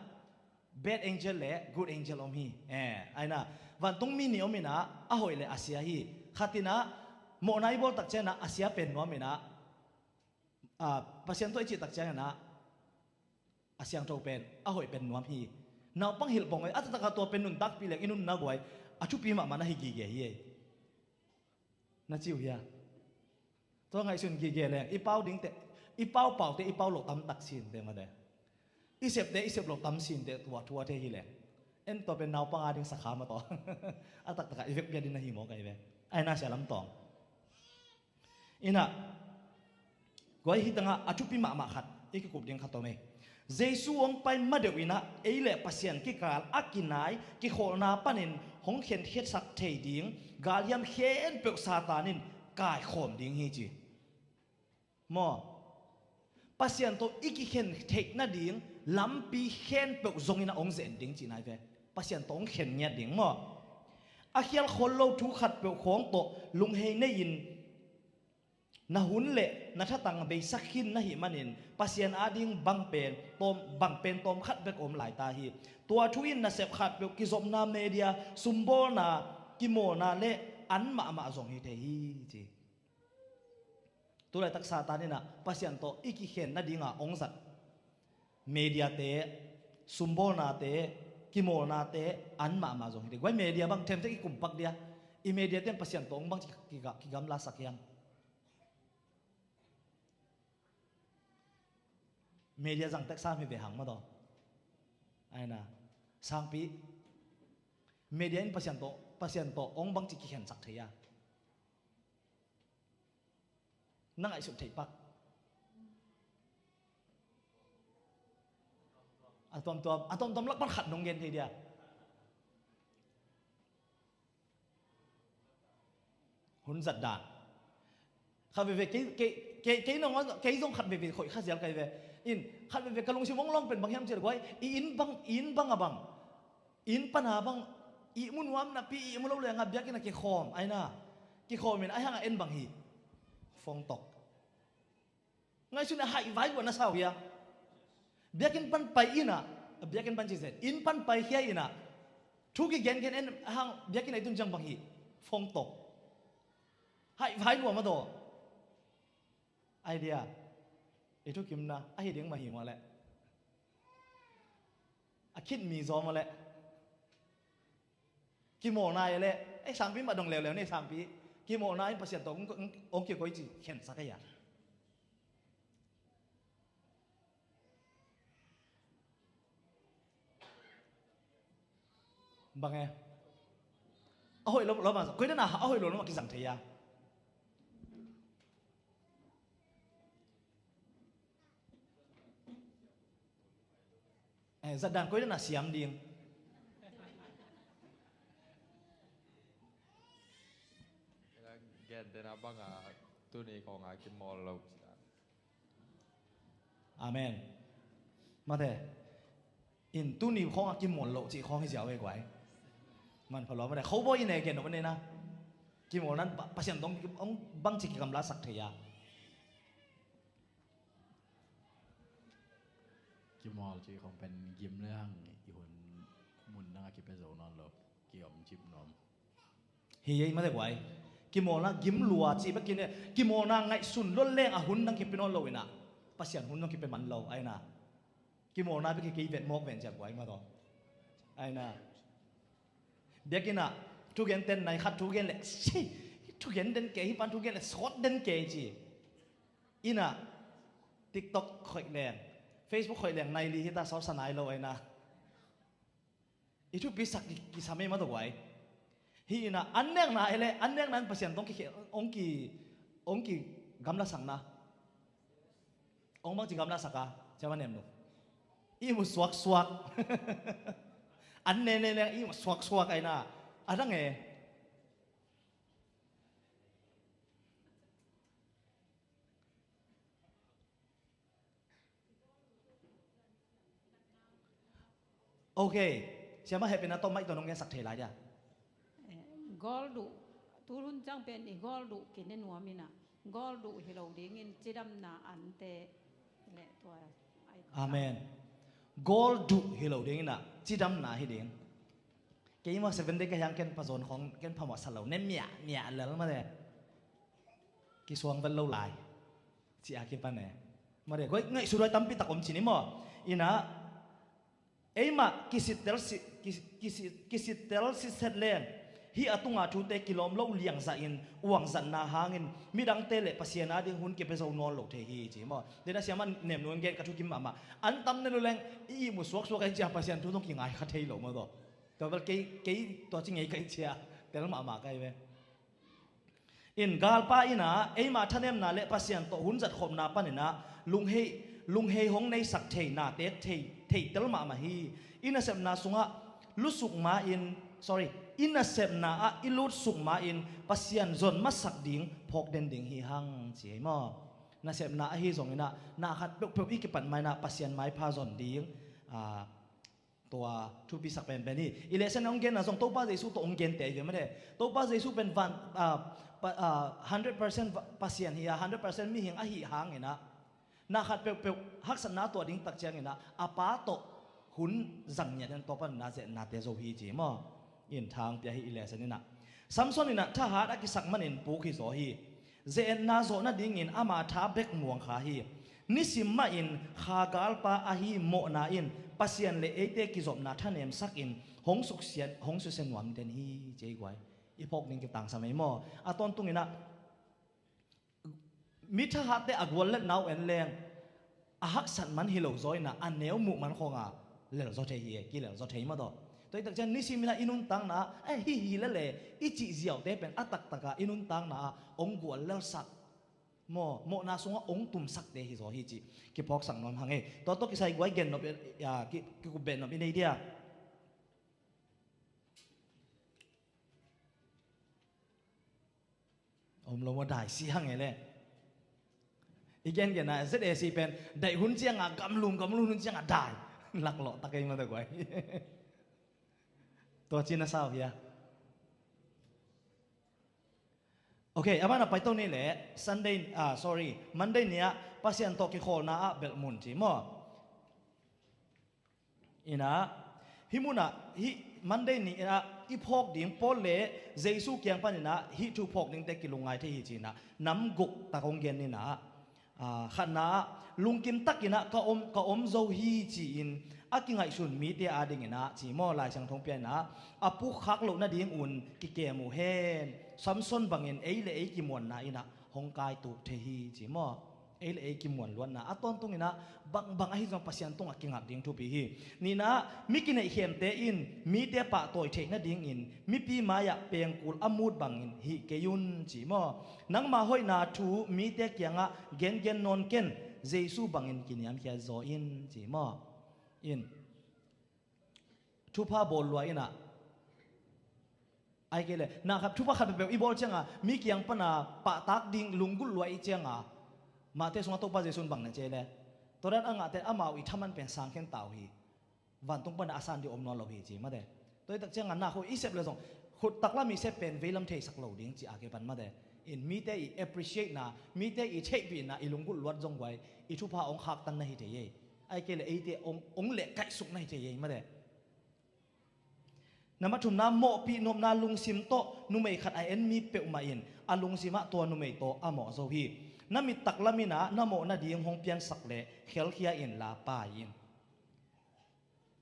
Bad angel le good angel om hi. Eh, aina. Vantung mi ni om ina, a hoih le a sia hi. Khat ina, mawhna i bawl tak ciang ina, a sia pen nuam ina. Ah, Pasian tawh i cih tak ciang ina, a siangtho pen, a hoih pen nuam hi. Naupang hilh bawng a, a taktak a tua pen nuntakpih leng, i nunna guai, a thupi mahmah na hi gige hi ei. Na ci uh hia? Tua ngaihsun gige leng, i pau dingte, i pau paute, i pau loh tamtak sinte made. I septe, i sep loh tam sinte, tua, tua te hi leng. En tua pen naupang a ding sakha ma tua. A taktak a, i vekpi a ding na hi mawk ai ve. Ai na sia lam tawng. Ina, guai hi tangah a thupi mahmah khat i kikup ding khat om ei. Jesu hong pai madeuh ina ei le Pasian kikal a kinai kikholhna panin hong khenkhiatsak thei ding galhiam khempeuh Satan in kaikhawm ding hi ci. Maw? Pasian tawh i kikhen theih nading lampi khempeuh zongin a hong zen ding cihna hi ve. Pasian tawh hong khen ngiat ding maw? A khial khol lo thu khatpeuh khawng tawh lunghei nei-in na hun le na thatang beisak khin na hih manin Pasian ading bang pen tawm, bang pen tawm khat bek om lai ta hi. Tua thu in nasep khatpeuh kizopna, media, sumbawlna, kimawlna le an mahmah zong hi thei hi ci. Tulaitak Satan ina Pasian tawh i kikhen nadinga hong zat mediate, sumbawlnate, kimawlnate an mahmah zong hi thei. Guai media bang themte i kumpak dia. I mediate in Pasian tawh hong bang ci kiga-, kigamlasak hiam? Media zang tek sam hi ve hang mah tawh. Aina. Sangpi. Media in Pasian tawh, Pasian tawh hong bang ci kikhensak thei a. Na ngaihsut theih pak. A tuamtuam, a tuamtuam lak pan khat nong gen thei dia. Hun zat dan. Khat veve kei, kei, kei, kei nong, kei zong khat veve khoih kha zial kai ve. In, khat veve ka lungsim ong lawng pen bang hiam cih leh guai, i inn bang, i inn bang a bang. Inn pana bang, ihmu nuam napi, ihmu lo leng a biakinn a kikhawm, aina. Kikhawm in, ai hang a en bang hi. Fongtok. Ngaihsun a haih vai buan a sau hia. Biakinn pan pai ina, biakinn pan ci zen. Inn pan pai khia ina. Thu kigengen en hang biakinn a i tun ciang bang hi. Fongtok. Haih vai buan mah daw. Idea. I thukimna, a hi ding mah hi mawh leh. A khit mi zaw mawh leh. Kimawlna e leh, ei sangpi mah dong leuleu nei sangpi. Kimawlna in Pasian tawh ong, ong, ong kikoih ci khensak e a. Bang e? A hoih lo, lo ma, koi dan a a hoih lo lo ma kizang thei a. Eh, zat dan koi dan a siam ding. Gen den a bang a tuni kong a kimawl lo. Amen. Mate. In tuni khawng a kimawl loh cih khawng hi ziau ve guai. Man pha lua mate. Khobawi in e gen nop mate na. Kimawl nan pa-, Pasian tawh hong bangci kigamla sak thei a. Kimawl cih khawng pen gim le hang i hun mun dang a kipia zo nawn lo. Ki-om cip nuam. Hi ei mate guai. Kimawlna gim lua cih bek in e. Kimawlna ngaihsun lua leng a hun dang kipia nawn lo inah. Pasian hun dang kipia man lo a inah. Kimawlna bek hi kei vet mawk ven ciang guai mataw. A inah. Biakinn ah thugen ten nai khat thugen leh, si, thugen den kei, hih pan thugen leh sawt den kei ci. Inah TikTok khoih leng, Facebook khoih leng nai li hita sawt sa nai lo a inah. I thupi sak ki, kisam ei mataw guai. Hi inah an nekna ei leh, an nekna in Pasian tawh hong ki, hong ki, hong kigamla sakna. Hong bangci gamla sak a, ciama nem nu. I mu suaksuak. An ne ne leng i mu suaksuak a inah. A dang e. Ok. Siama hehpihna tawh maih tawh nong gensak thei lai dia. Eh, gawl duh, tu hun ciang pen i gawl duh kine nuam inah. Gawl duh hi lo dingin cidamna ante le tua ai. Amen. Gawl duh hi lo ding inah cidamna hi ding. Keimah Seven Day ka hiang ken pazon khawng ken phamawh sa lo ne miah miah lel mate. Kisuang vet lo lai. Ci a kipan e. Mate, koi ngaihsut huai tampi tak om ci ni maw? Inah eimah kisittel si, kis-, kisi-, kisittel siset leng hih a tunga thute kilawm lo liangzahin uangzatna hangin midangte le Pasian ading hun kipia zo nawn lo thei hi ci maw? Dena siama nem nu in gen ka thukim mahmah. An tam ne lu leng i ihmu suaksuak a in cia Pasian thu zong kingai kha thei lo maw taw. Tua bel kei, kei tua ci ngei kai cia tel mahmah kai ve. In galpa inah eima thanemna le Pasian tawh hun zatkhopna paninah lunghei, lunghei hong neisak thei nate thei, theitel mahmah hi. I nasepna sungah lutsuk ma-in, sorry, i nasepna ah i lutsuk ma-in Pasian zon masak ding phawk den ding hi hang ci hi maw? Nasepna ahi zonginah na khat peuhpeuh i kipat mainah Pasian maipha zon ding, ah, tua thupisak penpen hi. I lesson hong genna zong Topa Jesu tawh hong gente ahi ve mate. Topa Jesu pen van, ah, pa, ah, hundred percent va-, Pasian hi a, hundred percent mihing ahi hanginah na khat peuhpeuh haksatna tuah ding tak cianginah a Pa tawh hun zang ngiat in tua paninah zetnate zo hi ci maw? In thang pia hi i lesson inah. Samson inah thahat a kisak manin puk hi zaw hi. Ze-etna zawh nadingin ama tha bek muang kha hi. Nisim mahin kha galpa ahi mawhna in Pasian le eite kizopna thanemsakin hong suksiat, hong susia nuam den hi ci ei guai. I phawk ding kitangsam ei maw? A tawntunginah mi thahatte a guallelhna uh en leng a haksat man hi lo zaw inah a neu muh man khawnga lel zaw thei hi e, kilel zaw thei mataw. Tua i tak cian nisim inah i nuntakna ah, eh, hih hi lele i cih ziaute pen a taktakah i nuntakna ah hong guallelsak maw, mawhna sungah hong tumsakte hi zaw hi cih kiphawksak nuam hang e. Tua tawh kisai guai gen nop, ah, ki, kikup beh nop i nei dia. Om lo maw, dai si hang e le. I gengenna Z A C pen daih hun cianga gamlum, gamlum hun cianga dai. Laklawh tak ei mataw guai. Tua cina sau hia. Ok, a banah paito ni le Sunday, ah, sorry, Monday ni-ah Pasian tawh kikhawlna ah belhmun ci maw? Inah hih munah hih Monday ni inah i phawk ding Paul le Jesu kiang paninah hih thu phawk dingte kilungngai thei hi cinah nam guk tak hong gen inah, ah, khatna ah lungkim takinah ka om, ka om zo hi ci-in a kingaihsun mite adinginah ci maw, Lai Siangtho pia inah a pukkhak loh nadingun kikem uh hen. Samson bangin ei le ei kimuanna inah hong kaituk thei hi ci maw? Ei le ei kimuan luatna a tawntung inah bangbang ahi zong Pasian tungah kingak ding thupi hi. Nihna, mi kineihkhemte in mite pahtawi theih nadingin mipi mai-ah pengkul a mut bangin hih kei un ci maw? Nangma hoihna thu mite kiangah gengen nawn ken, Jesu bangin kiniamkhiat zaw in ci maw? In thupha bawl lua inah, ai kei le na khat thupha khat peuhpeuh i bawl cianga mi kiang pana pahtak ding lunggulh lua i cianga mahte sungah Topa Jesu in bang na cia le, tua dan a ngahte amau i thaman pen sang khen ta uh hi. Vantung pana a san ding om nawn lo hi ci mate. Tua i tak cianga na khut i sep le zong khut taklam i sep pen veilam theisak lo ding ci a kei pan mate. In mite i appreciate na, mite i theihpihna i lunggulh luat zong guai i thupha ong khaktan na hi thei ei. Ai kei le eite ong, ong leh kaihsuk na hi thei ei mate. Na mathumna, mawhpih nopna lungsim tawh numei khat a en mi peuhmah in a lungsimah tua numei tawh a mawh zo hi. Na mit taklam inah na mawh nading hong piansak le khelkhia inla pai in.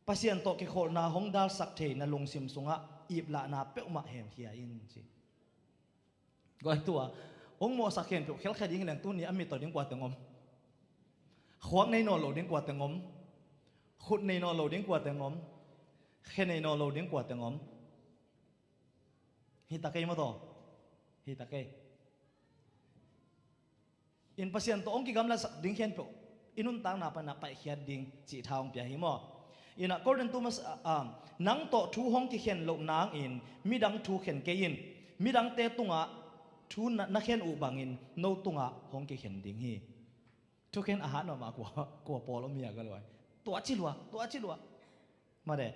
Pasian tawh kikholhna hong dalsak thei na lungsim sungah iplahna peuhmah hemkhia in ci. Guai tua hong mawhsak khempeuh khelkhia ding hi leng tuni a mit tawh ding kua teng om? Khuak nei nawn lo ding kua teng om? Khut nei nawn lo ding kua teng om? Khe nei nawn lo ding kua teng om? Hi ta kei maw taw? Hi ta kei. In Pasian tawh hong kigamlasak ding khempeuh i nuntakna pana paihkhiat ding cih tha hong pia hi maw? Inah Korintu masa ah, ah, nang tawh thu hong kikhen loh nangin midang thu khen kei in. Midangte tungah thu na, na khen uh bangin no tungah hong kikhen ding hi. Thukhen a hat mahmah kua, kua pawl om hi a ka luai. Tua ci lua, tua ci lua. Mate.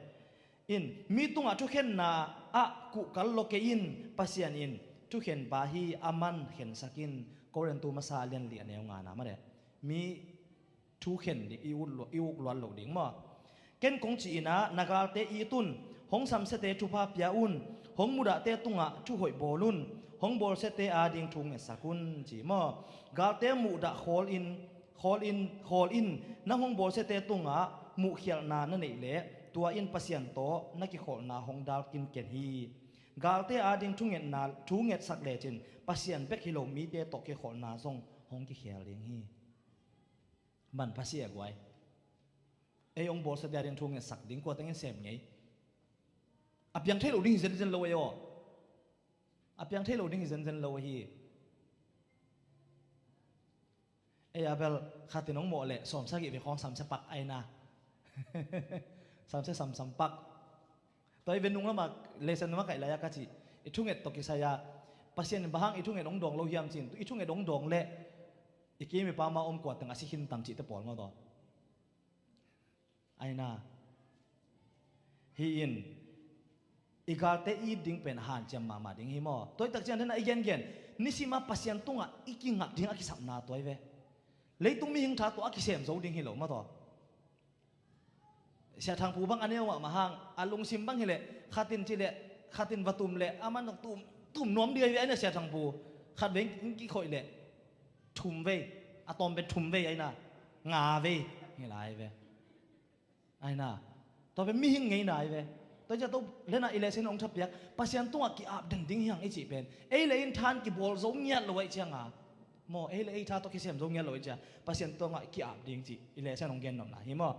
In mi tungah thukhenna ah kuhkal lo kei in, Pasian in thukhenpa hi, a man khensak in. Korintu masa lianli a neu ngana mate. Mi thukhen ding i uk luat lo ding maw? Ken kong ci inah na galte it un, hong samsiate thupha pia un, hong mudahte tungah thuhoih bawl un, hong bawlsiate ading thu ngetsak un ci maw? Galte muhdah khawl in, khawl in, khawl in, nang hong bawlsiate tungah muhkhialhna na neih leh tua in Pasian tawh na kikholhna hong dal kinken hi. Galte ading thungetna, thu ngetsak lecin Pasian bek hi lo mite tawh kikholhna zong hong kikhel ding hi. Manpha si a guai. Ei hong bawlsiate ading thu ngetsak ding kua tengin sem ngei. A piang thei lo ding hi zenzen lo ei aw. A piang thei lo ding hi zenzen lo ahi. Ei a bel khatin hong mawh leh sawmsagih vei khawng samsia pak aina. Samsia samsam pak. Tua i ve nung lama lesen lama kaih lai-a ka cih i thunget tawh kisai-a Pasian in bang hang i thunget hong dawng lo hiam cin, i thunget hong dawng leh i kim i pam a om kua teng a si khin tam cihte pawl maw taw? Aina. Hi in i galte it ding pen hanciam mahmah ding hi maw? Tua i tak ciang dena i gengen nisima Pasian tungah i kingak ding a kisapna tua i ve. Leitung mihing tha tawh a kisem zo ding hi lo maw taw? Sia Thangpu bang a neu mahmah hang a lungsim bang hileh khatin cileh khatin va tum leh a man tum, tum nuam ding ahi ve aina Sia Thangpu. Khat vei in kikhoih leh thum vei, a tawm pen thum vei aina nga vei hi lai ve. Aina. Tua pen mihing ngeina ahi ve. Tua cia to lena i lehsen hong thapiak Pasian tungah ki-ap den ding hiang i cih pen ei le in than kibawl zo ngiat lo ahi cianga maw, ei le ei tha tawh kisem zo ngiat lo ahi cia Pasian tungah ki-ap ding cih i lehsen hong gennopna hi maw?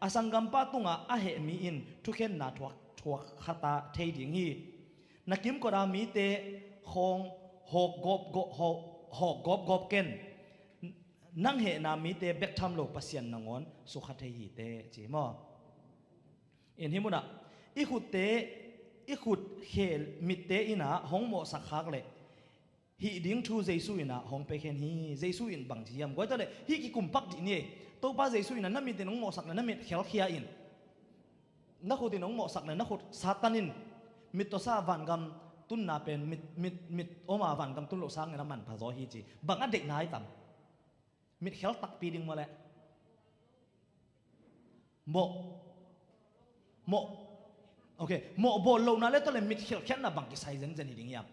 A sanggampa tungah a heh mi in thukhenna thuak, thuak khata thei ding hi. Na kimkota mite khawng hawk gawp, gawp, hawk, hawk gawp, gawp ken. Nang hehna mite bek tham lo Pasian nangawn sukha thei hi teh ci maw? In hi munah i khutte, i khut khel mitte inah hong mawhsak khak leh hih ding thu Jesu inah hong pekhen hi. Jesu in bang ci hiam guai ta leh hih kikumpak dih ni ei. Topa Jesu inah na mit in hong mawhsak leh na mit khelkhia in. Na khut in hong mawhsak leh na khut Satan in mit tawsa vangam tunna pen mit, mit, mit oma vangam tun loh sangin a manpha zaw hi ci. Bang a deihna ai tam? Mitkhel takpi ding maw leh? Mawh. Mawh. Ok. Mawh bawl lohna le tawh le mitkhel khiatna bang kisai zenzen hi ding hiam?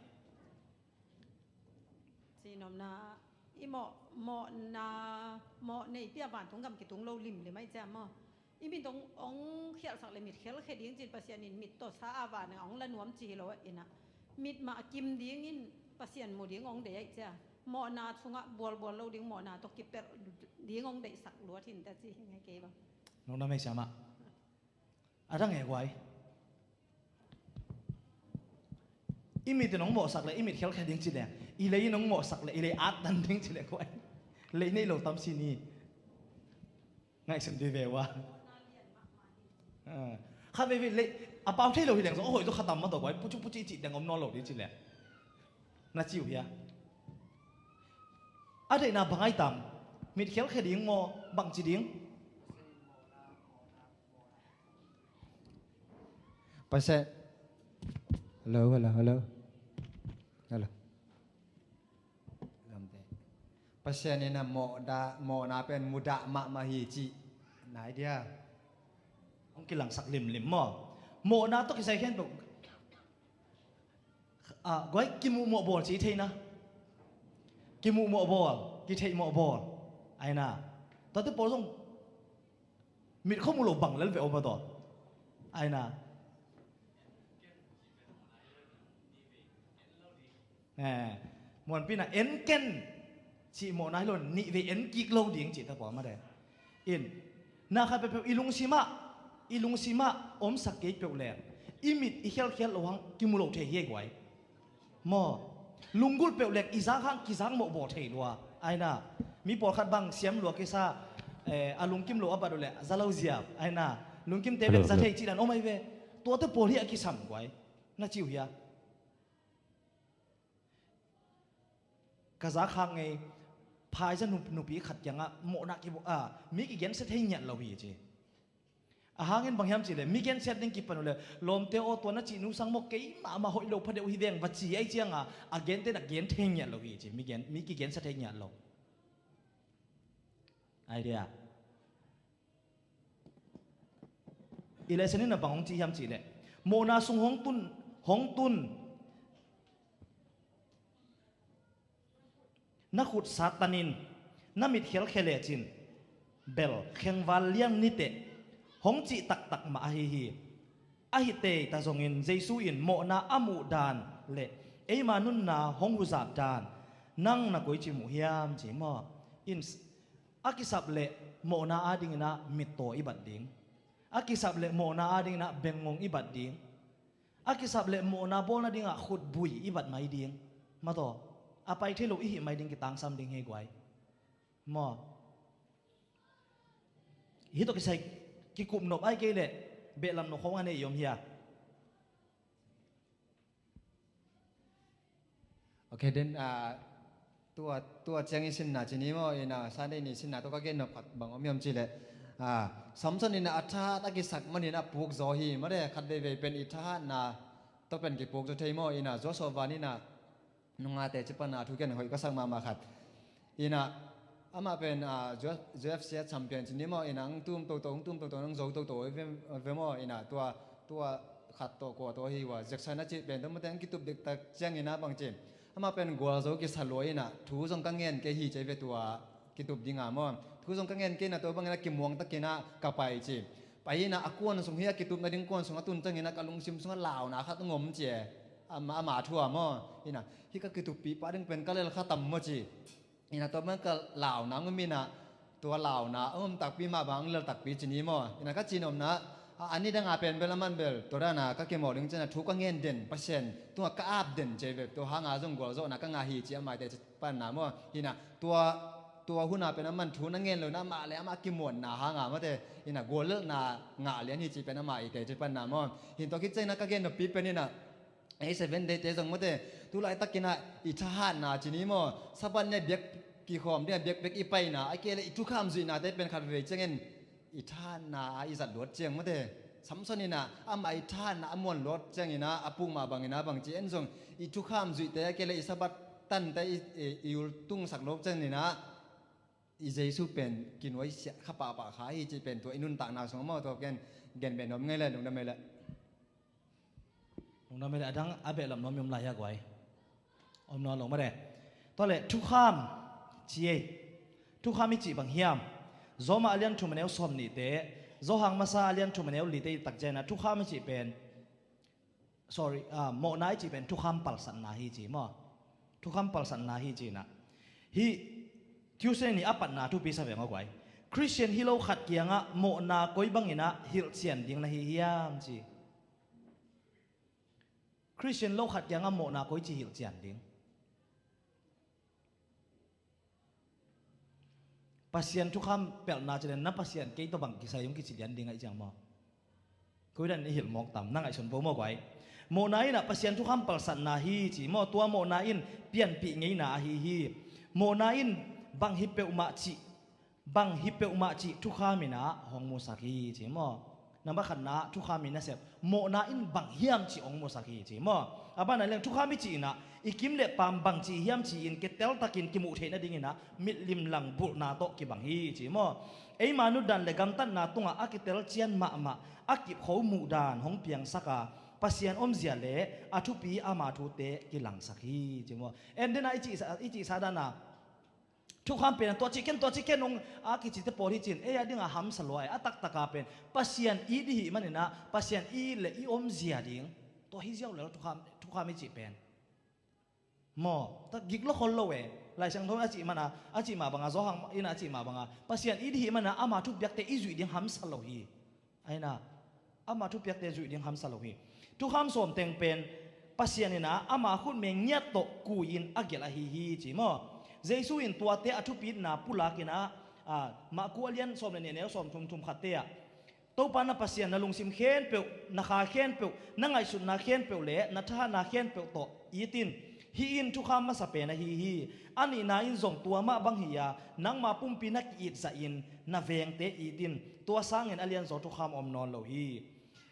Cihnopna i mawh, mawhna, mawh neihpih a vantung gam kitung lo limlim ahi cia maw? I mit ong, ong khialhsak le mitkhel khia ding cin Pasian in mit tawsa a van ong la nuam ci hi lo inah mit mah kim dingin Pasian mu ding ong dei ahi cia. Mawhna sungah bualbual lo ding, mawhna tawh kipelh ding hong deihsak luat hi inteh ci hi nge kei bang. Nong na mei siamah. A dang e guai. I mit in hong mawhsak le i mit khelkhia ding ci le, i lei in hong mawhsak le i lei attan ding ci le guai. Lei nei lo tam si ni. Ngaihsun dih ve ua. Ah. Khat veve lei a pau thei lo hi leng zong a hoih zong khatam ma tawh guai, pucu pucu i cih deng om nawn lo dih ci le. Na ci uh hia? A deihna bang ai tam? Mit khelkhia ding maw, bang ci ding? Pasian. Hello, hello, hello. Hello. Pasian in a mawhna pen mudah mahmah hi cih nai dia. Hong kilangsak limlim maw? Mawhna tawh kisai khempeuh. Ah, guai, kimuhmawh bawl ci theina. Kimuhmawh bawl, kitheihmawh bawl. Aina. Tuate pawl zong mit khua mu lo bang lel ve om a taw. Aina. Eh, muanpina en ken cih mawhna hi lo, nih vei en kik lo ding cih ta pawh mah de. In, na khat peuhpeuh i lungsimah, i lungsimah omsak kei peuh leng i mit i khialkhial lo hang kimu lo thei hi ei guai. Maw, lunggulh peuh leng i zak hang kizak mawh bawl thei lua. Aina, mi pawlkhat bang siam lua kisa, eh, a lungkim lo a bat uh leh za lo ziap. Aina, lungkimte bek za thei cih dan om ai ve. Tuate pawl hi a kisam guai. Na ci uh hia? Ka zak hang ngei, phaiza nup-, nupi khat kiangah mawhna kibawl, ah, mi kigensia thei ngiat lo hi ci. A hangin bang hiam cih leh, mi gensiat ding kipan uh leh, lawmte aw, tua na cih nu sang maw, keimah mah hoih lo phadeuh hi veng va ci ai cianga, a gente na gen thei ngiat lo hi ci, mi gen, mi kigensia thei ngiat lo. Ai dia. I lesson in a bang hong ci hiam cih leh, mawhna sung hong tun, hong tun. Na khut Satan in na mit khialkhia lecin bel khengval liang niteh hong cih taktak mah ahi hi. Ahi teita zongin Jesu in mawhna a muh dan le eima nunna hong huzap dan nang na koici muh hiam ci maw? In a kisap leh mawhna adingin ah mittaw i bat ding. A kisap leh mawhna adingin ah bengngong i bat ding. A kisap leh mawhna bawl nadingah khutbui i bat mai ding. Mataw, a pai thei lo i hih mai ding kitangsam ding hi guai. Maw. Hih tawh kisai kikup nop ai kei leh behlam nop khong a nei i om hia? Ok, then, ah, tua, tua ciangin sinna ci ni maw, ina, Sunday ni sinna tawh ka gen nop khat bang om hiam cih leh, ah, Samson ina a thahat a kisak manin a puk zaw hi, mate, khat veivei pen i thahatna tawh pen kipuk zaw thei maw, ina, Joshua Van ina, nungate ci pana thu gen hoih ka sak mahmah khat. Ina, amah pen, ah, J-, J F C a champion ci ni maw, ina, ang tum toto, ang tum toto, ang zo toto, ve, ve maw, ina, tua, tua khat tawh kua tawh hi ua, Jackson a cih pen, tua mate ang kitup diktak ciang ina bang ci. Amah pen gualzo kisa lua ina, thu zong ka ngen kei hi ci ve tua, kitup dinga maw. Thu zong ka ngen kei ina tua bang ina kimuang tak ina ka pai ci. Pai ina a kuan sung hi a kitup nading kuan sung a tun ciang ina ka lungsim sungah launa khat ngom ci e. Ama, ama thu a maw. Ina, hi ka kituppih pa ding pen ka lel kha tam maw ci. Ina tua bang ka launa ngum ina, tua launa a ngum takpi mah bang lel takpi ci ni maw. Ina ka ci nopna, a, a ni danga pen bel a man bel, tua dana ka kimawl ding ci ina thu ka ngen den, Pasian, tunga ka ap den ci ve, tua hanga zong gualzawhna ka ngah hi ci a maite ci panna maw. Ina, tua, tua huna pen a man thu na ngen lo na mah le amah kimuanna hanga mate, ina guallelhna ngah lian hi ci pen a maite ci panna maw. Hin tua khit ci ina ka gen noppi pen ina, ei Seven Day te zong mate, tu laitak ina i thahatna ci ni maw, Sabbath ni a biak kikhawm ding a biakpiak i paina, a kei le i thukham zuihnate pen khat vei ciangin i thahatna a i zat luat ciang mate. Samson ina amah i thahatna a muan luat ciang ina a puk mah bang ina bang ci en zong i thukham zuihte a kei le i Sabbath tante i, i, i ultungsak luat ciang ina i Jesu pen kinuaisiah kha pahpah kha hi ci pen tua i nuntakna sung a maw tua ken gen beh nuam ngei le lungdam ngei le. Lungdam ei le a dang a behlap nuam i om lai hia guai. Om nuam lo mare. Tua le thukham ci ei. Thukham i cih bang hiam? Zawma a lian thum a neu sawm nihte, Zawhang masa a lian thum a neu lite i tak ciangin a thukham i cih pen, sorry, ah, mawhna i cih pen thukham palsatna hi ci maw? Thukham palsatna hi ci na. Hih Tuesday ni a patna thupi sa veng aw guai. Christian hi lo khat kiangah mawhna koi banginah hilhcian ding na hi hiam ci. Christian lo khat kiangah mawhna koi ci hilhcian ding. Pasian thukham pelhna cilin na Pasian kei tawh bang kisai hong kici lian ding ahi ciang maw? Koidan i hilh mawk tam, na ngaihsun bo maw guai? Mawhna inah Pasian thukham palsatna hi ci maw? Tua mawhna in pianpih ngeina ahi hi. Mawhna in bang hi peuhmah cih, bang hi peuhmah cih thukham inah hong musak hi ci maw? Namba khatna thukham in a sep, mawhna in bang hiam cih hong musak hi ci maw? A banah leng thukham i cih inah i kim le paam bang cih hiam ci-in kiteltakin kimuh theih nadinginah mitlim lang bulhna tawh kibang hi ci maw? Eima nutdan le gamtatna tungah a kitel cian mahmah a kipkho muhdan hong piangsak a, Pasian omzia le a thupi ama thute kilangsak hi ci maw? En dena i cihsa, i cihsa dana thukham pen tua cih ken, tua cih ken hong a kicite pawl hi cin ei a dingah hamsa lua e. A taktaka pen Pasian it i hih maninah Pasian it le i omzia ding, tua hi ziau lel thukham, thukham i cih pen. Maw, ta gik lo khol lo e. Lai Siangtho in a cih mana, a cih mah banga, Johan in a cih mah banga, Pasian it i hih mana ama thupiakte i zuih ding hamsa lo hi. Aina, ama thupiakte zuih ding hamsa lo hi. Thukham sawm teng pen Pasian inah ama khutmeng ngiat tawh kui-in a gelh ahi hi ci maw? Jesu in tuate a thupitna pulakinah, a, Marku a lian sawm le nih, a neu sawm thum, thum khatte ah, Topa na Pasian na lungsim khempeuh, na kha khempeuh, na ngaihsutna khempeuh le na thahatna khempeuh tawh it in. Hih in thukham masa pen ahi hi. A nihna in zong tua mah bang hi-a, nangma pumpi na ki-it zahin na vengte it in. Tua sangin a lianzaw thukham om nawn lo hi.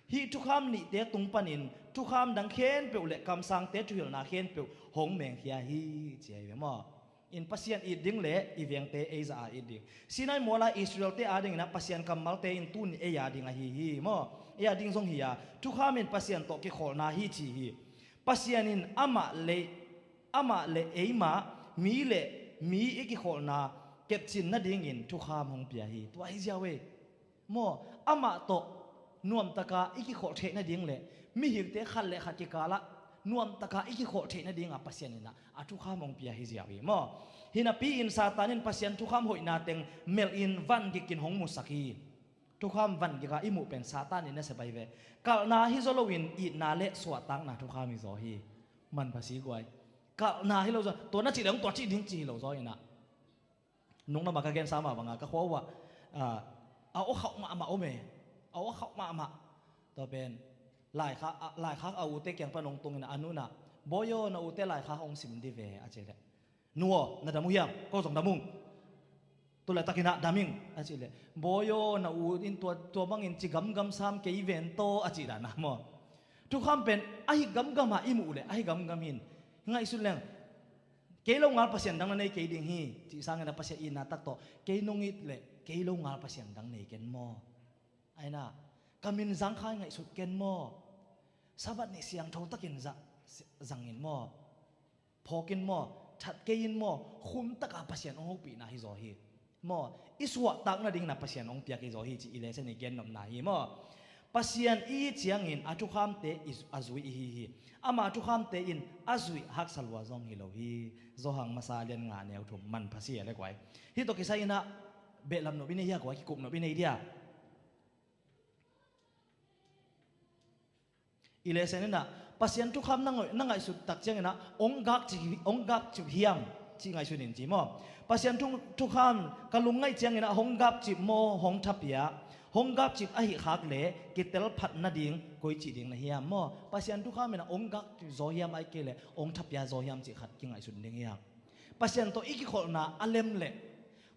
Hih thukham nihte tung panin thukham dang khempeuh le kamsangte thuhilhna khempeuh hong mengkhia hi ci ahi ve maw? In Pasian it ding le i vengte ei zah a it ding. Sinai muala Israelte adinginah Pasian kammalte in tuni ei ading ahi hi maw? Ei ading zong hi-a, thukham in Pasian tawh kikholhna hi ci hi. Pasian in amah le, amah le eimah, mi le mi i kikholhna kepcin nadingin thukham hong pia hi. Tua hi ziau ei. Maw, amah tawh nuamtaka i kikholh theih nading le mihingte khat le khat kikalah nuamtaka i kikholh theih nadinga Pasian inah a thukham hong pia hi ziau hi maw? Hinapi in Satan in Pasian thukham hoihna teng melhin vangikin hong musak hi. Thukham vangika i muh pen Satan in a sep ahi ve. Kalhna hi zaw loin itna le suahtakna thukham hi zaw hi. Manpha si guai. Kalhna hi lo zaw, tua na cih le hong tua cih ding ci hi lo zaw inah. Nunglam ah ka gensa mah banga ka khua uh ah, a, a aw khauh mahmah om e. A aw khauh mahmah. Tua pen laikhak, a, laikhak a ute kiang pan hong tungin a nu inah, "Bawi aw, na ute laikhak hong sim di ve," a cih leh, "Nu aw, na dam uh hiam? Ko zong dam ung. Tulaitak inah dam ing," a cih leh, "Bawi aw, na u in tua, tua bangin ci gamgam sam kei ven taw," a cih dan a maw? Thukham pen ahi gamgam a i muh leh ahi gamgam hin ngaihsut leng, "Kei lo ngal pasian dang na nei kei ding hi," cih sangin a Pasian itna tak tawh, "Kei nong it leh kei lo ngal pasian dang nei ken maw? Aina, ka min zangkhai ngaihsut ken maw? Sabbath nih siangtho takin zah, zangin maw? Phawkin maw? That kei in maw?" Khum taka Pasian hong hopihna hi zaw hi. Maw, i suahtak nadingin a Pasian hong piak hi zaw hi cih i lesson i gennopna hi maw? Pasian i ciangin a thukhamte i, a zui i hi hi. Ama thukhamte in a zuih haksa lua zong hi lo hi. Johan masa lian nga neu thum, manpha si a le guai. Hih tawh kisai inah behlam nop i nei hia guai, kikup nop i nei dia? I lesson inah Pasian thukham na ngoi, na ngaihsut tak cianginah hong gakcip, hong gakcip hiam cih ngaihsun in ci maw? Pasian thu, thukham ka lungngaih cianginah hong gakcip maw, hong thapia? Hong gakcip ahih khak leh kitel phat nading koi cih ding na hiam maw? Pasian thukham inah hong gakcip zaw hiam, ahih kei leh hong thapia zaw hiam cih khat kingaihsun ding hiam? Pasian tawh i kikholhna a lem leh,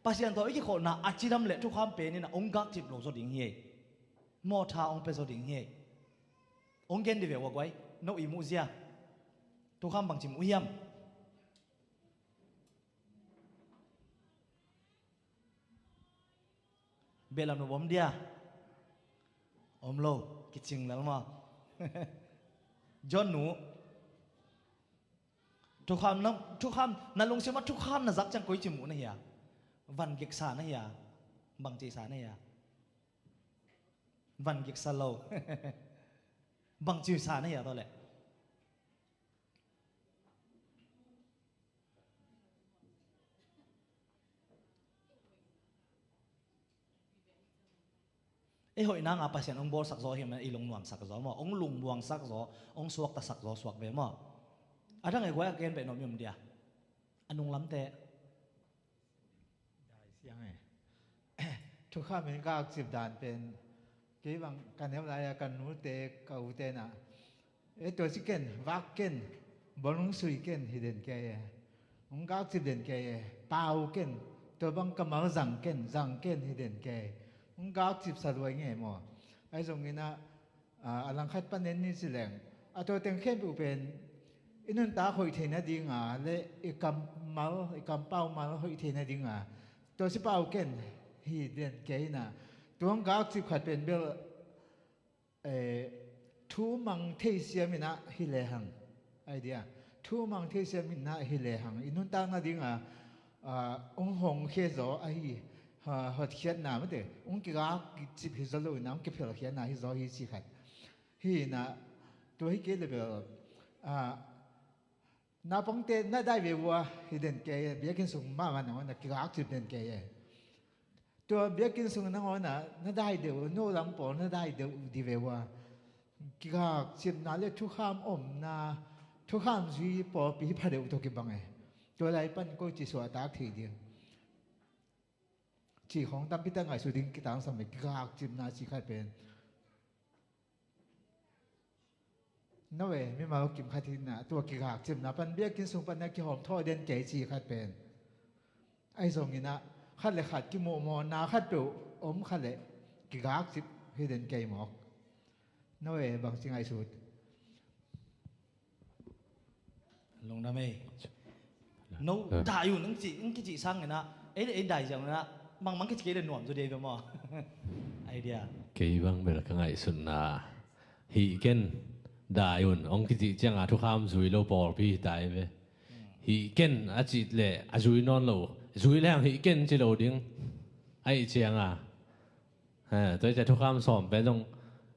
Pasian tawh i kikholhna a cidam leh thukham pen inah hong gakcip lo zaw ding hi ei. Maw, tha hong pia zaw ding hi ei. Hong gen di ve ua guai, no i muhzia. Thukham bangci muh hiam? Behlam nop om dia? Om lo, kicing lel maw? John nu, thukham na, thukham, na lungsim ah thukham na zak ciang koici muh na hia? Van giksa na hia? Bangci sa na hia? Van giksa lo. Bangci sa na hia tawh leh? Ei hoih nanga Pasian hong bawlsak zaw hi mah, i lungnuamsak zaw maw, hong lungmuangsak zaw, hong suaktasak zaw suak ve maw. A dang ei guai a gen beh nuam i om dia. A nunglamte. Dai siang e. Thukham in ka akcip dan pen kei bang ka neu lai-a ka nute ka ute na, e, tua ci ken, vak ken, bawlung sui ken hi den kei e. Hong ka akcip den kei e. Pau ken, tua bang ka mal zang ken, zang ken hi den kei. Hong ka akcip sa luai ngei maw. Ai zong ina, a, a langkhat panen ni ci leng, a tua teng khempeuh pen i nuntak hoih theih nadinga le i kammal, i kampau mal hoih theih nadinga tua ci pau ken hi den kei ina. Tua hong ka akcip khat pen bel, eh, thu mang thei siam ina hi lehang, idea, thu mang thei siam ina hi lehang i nuntak nadinga, ah, hong hong khia zaw ahi, ha, hotkhiatna mate, hong kigak cip hi zaw lo ina, hong kiphelkhiatna hi zaw hi ci khat. Hi ina, tua hi kei le bel, ah, naupangte na dai ve ua hi den kei, biakinn sung mahmah nangawn na kigak cip den kei e. Tua biakinn sung nangawn na, na dai deuh, no lam pawl na dai deuh di ve ua. Kigak cipna le thukham omna, thukham zui pawlpi pha deuh tawh kibang e. Tua lai pan koi ci suahtak thei ding. Ci khawng tampi tak ngaihsut ding kitangsam e, kigak cipna ci khat pen. No e, mimal kim khat hi na, tua kigak cipna pan biakinn sung pan na kihawm thawh den kei ci khat pen. Ai zong ina, khat le khat kimuhmawhna khat peuh om khat le kigak cip hi den kei mawk. No e, bang ci ngaihsut. Lungdam ei. No, eh, dai un, ang ci, ang kici sang ina, ei, ei dai ziang ina, mang mang kici kei le nuam zaw dei ve maw. Idea. Kei bang bel ka ngaihsutna. Hih ken, dai un, hong kici cianga thukham zui lo pawlpi hi ta ei ve. Hmm. Hih ken, a cih le, a zui nawn lo. Zui le hang hih ken ci lo ding. Aih cianga. Ha, tua i cia thukham sawm pen zong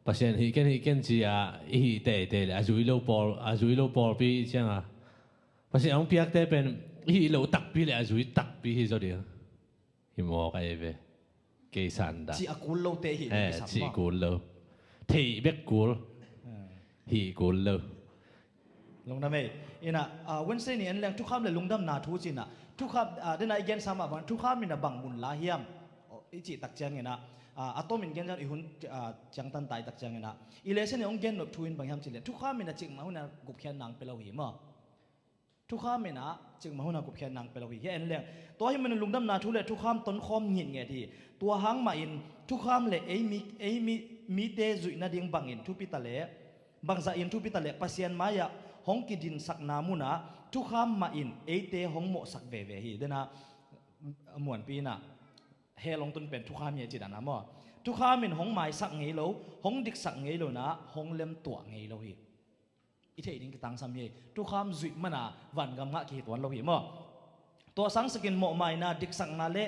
Pasian hih ken, hih ken ci-a i hih teitei le a zui lo pawl, a zui lo pawlpi i cianga Pasian hong piakte pen i hih loh takpi le a zui takpi hi zaw ding. Hi mawk a ei ve. Kei sanda. Cih a kul lote hih, eh, cih kul lo. Theih bek kul. Eh. Hih kul lo. Lungdam ei. Ina, ah, Wednesday ni en leng thukham le lungdamna thu cina. Thukham, ah, dena i gen sa mah bang, thukham ina bang mun la hiam. Oh, i cih tak ciangina, ah, a tomin gen ciang i hun, ah, ciangtan tai tak ciangina. I lesen i hong gen nop thu in bang hiam cih le. Thukham ina cikmah huna gupkhiat nang pe lo hi maw. Thukham ina cikmah huna gupkhiat nang pe lo hi. Hia en leng. Tua hi manin lungdamna thu le thukham tonkhawm ngitnget hi. Tua hang mahin thukham le ei mi, ei mi, mite zuih nading bangin thupi ta le, bangzah in thupi ta le Pasian mai-ah hong kidinsakna munah thukham mahin eite hong mawhsak veve hi. Dena muanpi inah hell hong tun pen thukham hi a ci dana maw. Thukham in hong maisak ngei lo, hong diksak ngei lo na, hong lemtuah ngei lo hi. I theih ding kitangsam hi. Thukham zuih mana vangam ngah kihi tuan lo hi maw. Tua sangsakin mawhmaina, diksakna le,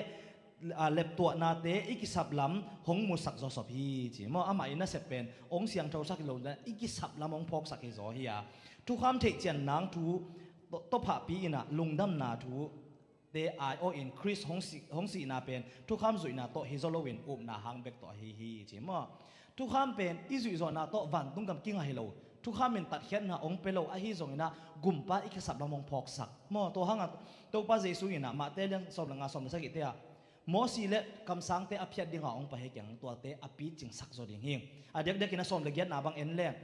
a, leptuahnate i kisap lam hong musak zawsop hi ci maw. Amah i nasep pen hong siangthosak hi lo na, i kisap lam hong phawksak hi zaw hi a. Thukham theihcian nang thu to, tophahpi inah lungdamna thu te ai-awh in Khrist hong si, hong sihna pen thukham zuihna tawh hi zaw loin upna hang bek tawh ahi hi ci maw. Thukham pen i zuihzawhna tawh vantung gam kinga hi lo. Thukham in tatkhiatna hong pe lo ahi zonginah gumpa i kisap lam hong phawksak maw. Tua hangah Topa Jesu inah Mahte lian sawm le nga, sawm le sagihte ah Mosi le kamsangte a phiat dinga hong pai hi keng, tuate a picingsak zaw ding hi. A diakdiakin a sawm le giatna bang en leng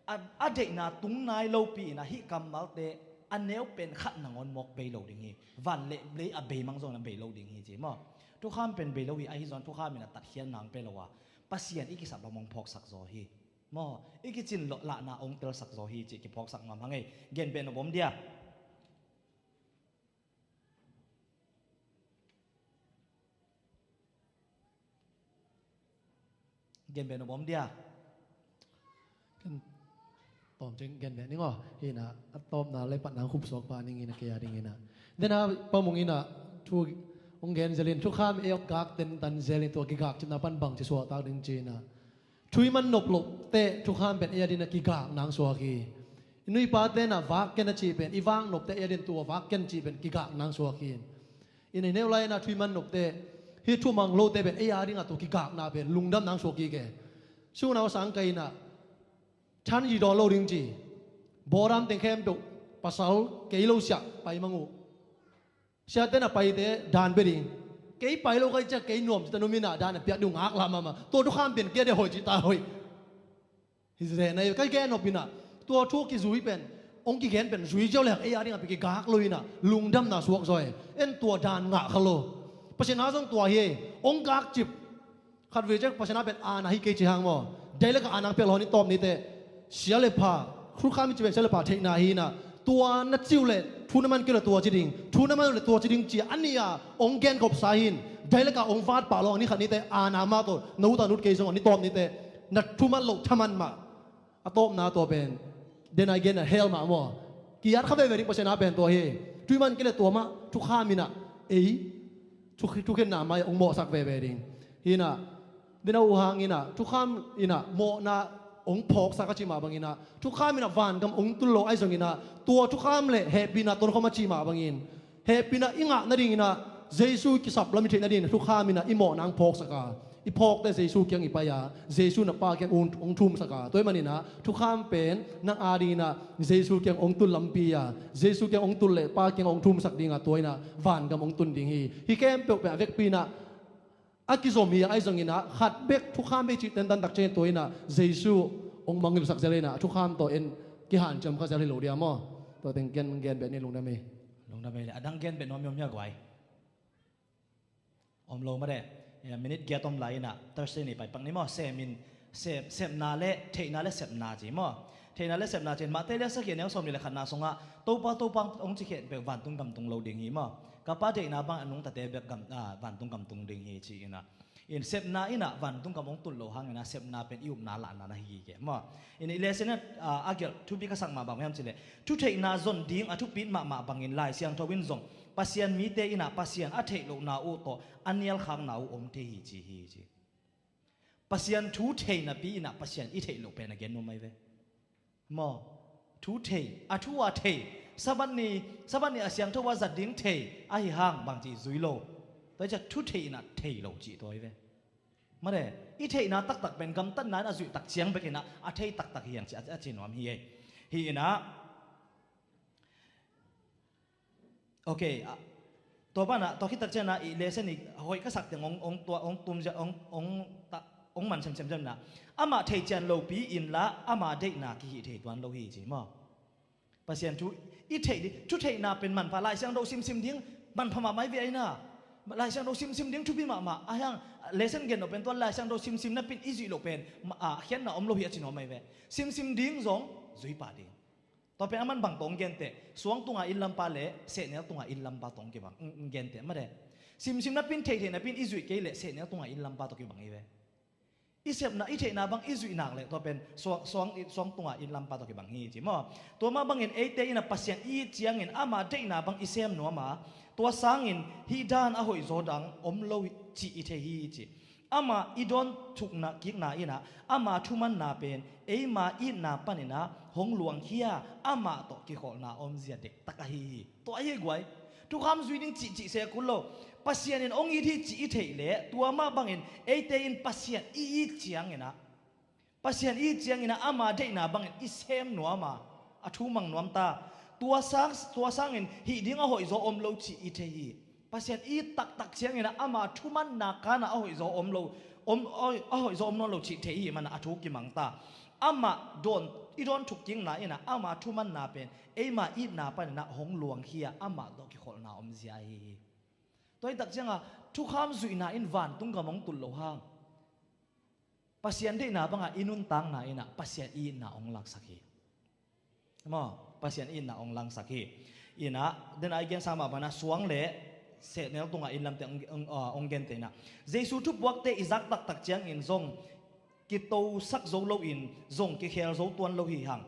a, a deihna tung nai lopi inah hih kammalte a neu pen khat nangawn mawk bei lo ding hi. Van le lei a beimang zong a bei lo ding hi ci maw. Thukham pen bei lo hi, ahi zong thukham inah tatkhiatna hong pe lo a Pasian i kisap lam hong phawksak zaw hi. Maw, i kicin lo lahna hong telsak zaw hi ci kiphawksak ngam hang ei. Genbeh nop om dia. Genbeh nop om dia. Kan tawm cing genbeh ning aw. Hina a tawpna le patna khup suak pa ning ina kei a ding ina. Dena pamung ina thu hong gen zelin thukham e hong gak tentan zelin tua kigak cipna pan bang ci suahtak ding ci ina. Thu i man nop loh teh thukham pen ei a dina kigak nang suak hi. I nuipa tena vak ken a cih pen i vak nop teh ei a din tua vak ken cih pen kigak nang suak hi. Ina i neu lai ina thu i man nop teh Hih thumang lote pen ei a dingah tua kigakna pen lungdam nang suak kik e. Siunau sang kei inah than zi dawn lo ding ci. Bawdam teng khempeuh pasal kei lo siah pai mang uh. Siate na paite dan pia ding. Kei pai lo kai ciah kei nuam cita numinah dan a piak ding uh ngak lam mahmah. Tua thukham pen kia dia hoih cita hoih. Hi zeh na hi ka gen nop inah tua thu kizui pen hong kigen pen zui ziau lehang ei a dingah pi kigak lo inah lungdamna suak zaw e. En tua dan ngah kha lo. Pasian a zong tua hi e. Hong gak cip. Khat vei ciang Pasian a pen aana hi kei ci hang maw? Dai laka aana hong piak lo hong i tawp nite. Sia le pha, thukham i ci pen sia le pha theihna hi inah tua na ci uh le thu na man kei uh le tua ci ding, thu na man uh le tua ci ding ci a ni a hong gen khopsa hi in. Dai laka hong vat pah lo hong ni khat nite aana mah tawh na ut a nut kei zong hong i tawp nite. Na thuman loh thaman mah. A tawpna tua pen den a i gen a hell mah maw? Ki-at kha veve ding Pasian a pen tua hi. Tui man kei le tua mah thukham inah ei thu, thukhenna mai hong mawhsak veve ding. Hi inah den a uh hang inah thukham inah mawhna hong phawksak a ci mah bang inah thukham inah vangam hong tul lo ahi zong inah tua thukham le hehpihna tonkhawm a ci mah bangin hehpihna i ngah nading inah Jesu kisap lam i theih nading thukham inah i mawhna hong phawksak a, i phawkte Jesu kiang i pai a, Jesu na Pa kiang hong, hong thumsak a. Tua ahih man inah thukham pen nang a ding inah Jesu kiang hong tul lampi a, Jesu kiang hong tul le Pa kiang hong thumsak ding a, tua inah vangam hong tun ding hi. Hih khempeuh pen a vekpi inah a kizom hi a, ahi zong inah khat bek thukham bek cih tentan tak ciangin tua inah Jesu hong mangngilhsak zel inah thukham tawh en kihanciam kha zel hi lo dia maw? Tua teng gen, gen beh ni lungdam hi. Lungdam hi le a dang gen beh nuam hi om hia guai? Om lo mah de. Minute giat om lai inah Thursday ni pai pak ni maw? Sem in, sem, sepna le theihna le sepna ci maw? Theihna le sepna ci in Matthai lian sagih a neu sawmnih le khatna sungah Topa, Topa hong ci khempeuh vantung gam tung lo ding hi maw? Ka Pa deihna bang a nungtate bek gam, ah, vantung gam tung ding hi ci inah. In sepna inah vantung gam hong tul lo hang inah sepna pen i upna lahna na hi kei maw? In i lesson ah, ah, a gelh thupi ka sak mah bang hiam cih leh thutheihna zon ding a thupit mahmah bangin Lai Siangtho in zong Pasian mite inah Pasian a theih lohna uh tawh a nialkhakna uh om thei hi ci hi ci. Pasian thu thei napi inah Pasian i theih loh pen a gen nuam ahi ve. Maw? Thu thei, a thu a thei. Sabbath ni, Sabbath ni a siangtho a zat ding thei ahi hang bangci zui lo. Tua hi ciah thu thei inah thei lo cih tua hi ve. Mah de, i theihna taktak pen gamtatna in a zuih tak ciang bek inah a thei taktak hi hang ci a, a ci nuam hi ei. Hi inah Ok, ah, tua banah tua khit tak ciangin ah i lesson i hoih ka sak teng hong, hong tua, hong tum zia, hong, hong ta, hong man semsem ciangin ah amah thei cian lopi inla ama deihna kihih thei tuan lo hi ci maw? Pasian thu i theih ding, thu theihna pen manpha, Lai Siangtho simsim ding manpha mahmah hi ve aina. Lai Siangtho simsim ding thupi mahmah a hiang, lesson gen lo pen tua Lai Siangtho simsim napi in i zuih lo pen, ah, khiatna om lo hi a ci nuam ahi ve. Simsim ding zong zui pah ding. Tua pen a man bang tawh hong genteh, suang tunga inn lampa le sehnel tunga inn lampa tawh hong kibang, hong genteh mah de. Simsim napi in, theihtheih napi in i zuih kei leh sehnel tunga inn lampa tawh kibang hi ve. I sepna, i theihna bang i zuih nak leh tua pen suang, suang, suang tunga inn lampa tawh kibang hi ci maw? Tua mah bangin eite in a Pasian i it ciangin ama deihna bang i sem nuam a, tua sangin hih dan a hoihzaw dang om lo cih i thei hi ci. Amah i dawn thukna kikna in ah ama thumanna pen eima itna panin ah hong luangkhia, amah tawh kikholhna omzia dektak ahi hi. Tua ahi guai. Thukham zui ding cihcih se kul lo. Pasian in hong it hi cih i theih leh tua mah bangin eite in Pasian i it ciangin ah Pasian i it ciangin ah ama deihna bangin i sem nuam a, a thu mang nuam ta. Tua sang, tua sangin hih ding a hoihzaw om lo cih i thei hi. Pasian i it taktak ciangin ah ama thumanna kan ah a hoihzaw om lo, om, a hoihzaw om nawn lo cih thei hi man ah a thu kimang ta. Amah dawn, i dawn thuk kikna in ah ama thumanna pen eima itna panin ah hong luangkhia, amah tawh kikholhna omzia ahi hi. Tua hi tak ciangah thukham zuihna in vantung gam hong tul lo hang. Pasian deihna bangah i nuntakna in ah Pasian i itna hong laksak hi. Maw, Pasian i itna hong laksak hi. In ah, den a i gensa mah bangin ah suang le sehnel tungah inn lamte hong, hong, ah, hong genteh in ah. Jesu thupuakte i zak taktak ciangin zong kitosak zo loin zong kikhel zo tuan lo hi hang.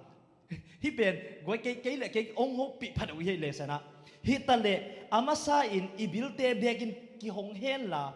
Hih pen guai kei, kei le kei hong hopih pha deuh hi ei lesson ah. Hi ta leh a masa in i bilte bekin kihong henla,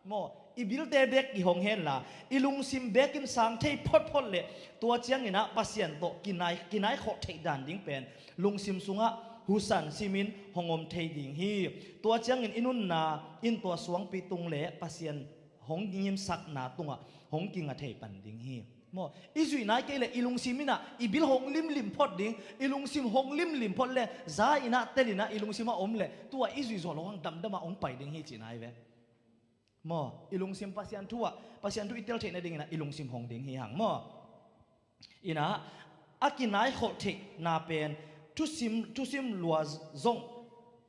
maw, i bilte bek kihong henla, i lungsim bekin sang thei photphot leh tua ciangin ah Pasian tawh kinai, kinaikhawh theih dan ding pen lungsim sungah husan simin hong om thei ding hi. Tua ciangin i nunna in tua suangpi tung le Pasian hong ngimsakna tungah hong kinga thei pan ding hi. Maw, i zuih nai kei le i lungsim inah i bil hong limlim phot ding, i lungsim hong limlim phot le za inah tel inah i lungsim a om le tua i zuih zawh loh hang damdam ah hong pai ding hi cihna hi ve. Maw, i lungsim Pasian thu ah, Pasian thu i tel theih nading inah i lungsim hong ding hi hang maw. Inah a kinaikholh theihna pen thusim, thusim lua zong,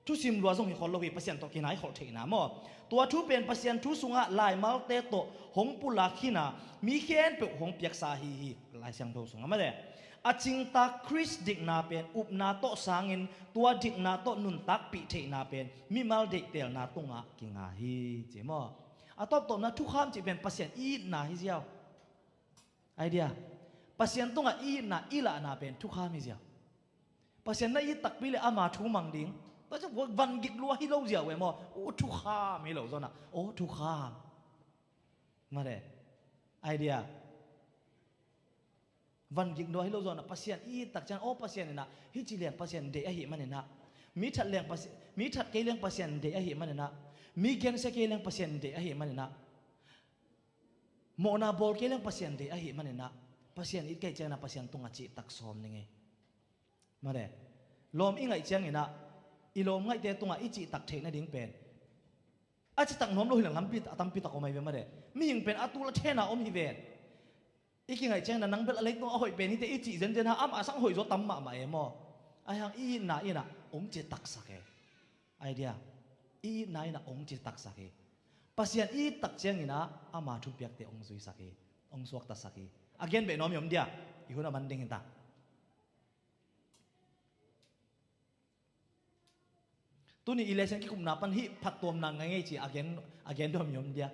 thusim lua zong hi khol lo hi, Pasian tawh kinaikholh theihna maw. Tua thu pen Pasian thu sungah laimalte tawh hong pulak hi a, mi khempeuh hong piaksa hi hi, Lai Siangtho sungah mate. A cingtak Khrist dikna pen upna tawh sangin tua dikna tawh nuntakpih theihna pen mimal deihtelna tungah kinga hi ci maw. A tawptawpna thukham cih pen Pasian i itna hi ziau. Idea. Pasian tungah i itna i lahna pen thukham hi ziau. Pasian na it takpi le ama thu mang ding. Tua ciang van gik lua hi lo ziau e maw. O thukham hi lo zawnah. O thukham. Mate. Idea. Van gik lua hi lo zawnah Pasian i it tak ciang, o Pasian inah hih ci leng Pasian deih ahih man inah, mi that leng Pasi-, mi that kei leng Pasian deih ahih man inah, mi gensia kei leng Pasian deih ahih man inah, mawhna bawl kei leng Pasian deih ahih man inah, Pasian it kei ciang inah Pasian tungah cih tak sawm ning ei. Mate. Lawm i ngaih ciang inah i lawm ngaihte tungah i cih tak theih nading pen a cih tak nuam lo hi leng lampi a tampi tak om ahi ve mate. Mihing pen a tul a thena om hi ven. I kingaih ciangin a nang bel a leitung a hoih pen hite i cih zenzen ha, amah a sang hoih zaw tam mahmah e maw. Ahi hang i itna inah ong ci taksak e. Idea. I itna inah ong ci taksak e. Pasian i it tak ciangin ah ama thupiakte ong zuisak e. Ong suaktasak e. A gen beh nuam i om dia. I hun a man ding hi ta. Tuni i lesson kikupna pan hih phattuamna ngaingei ci a gen, a gen dawm i om dia.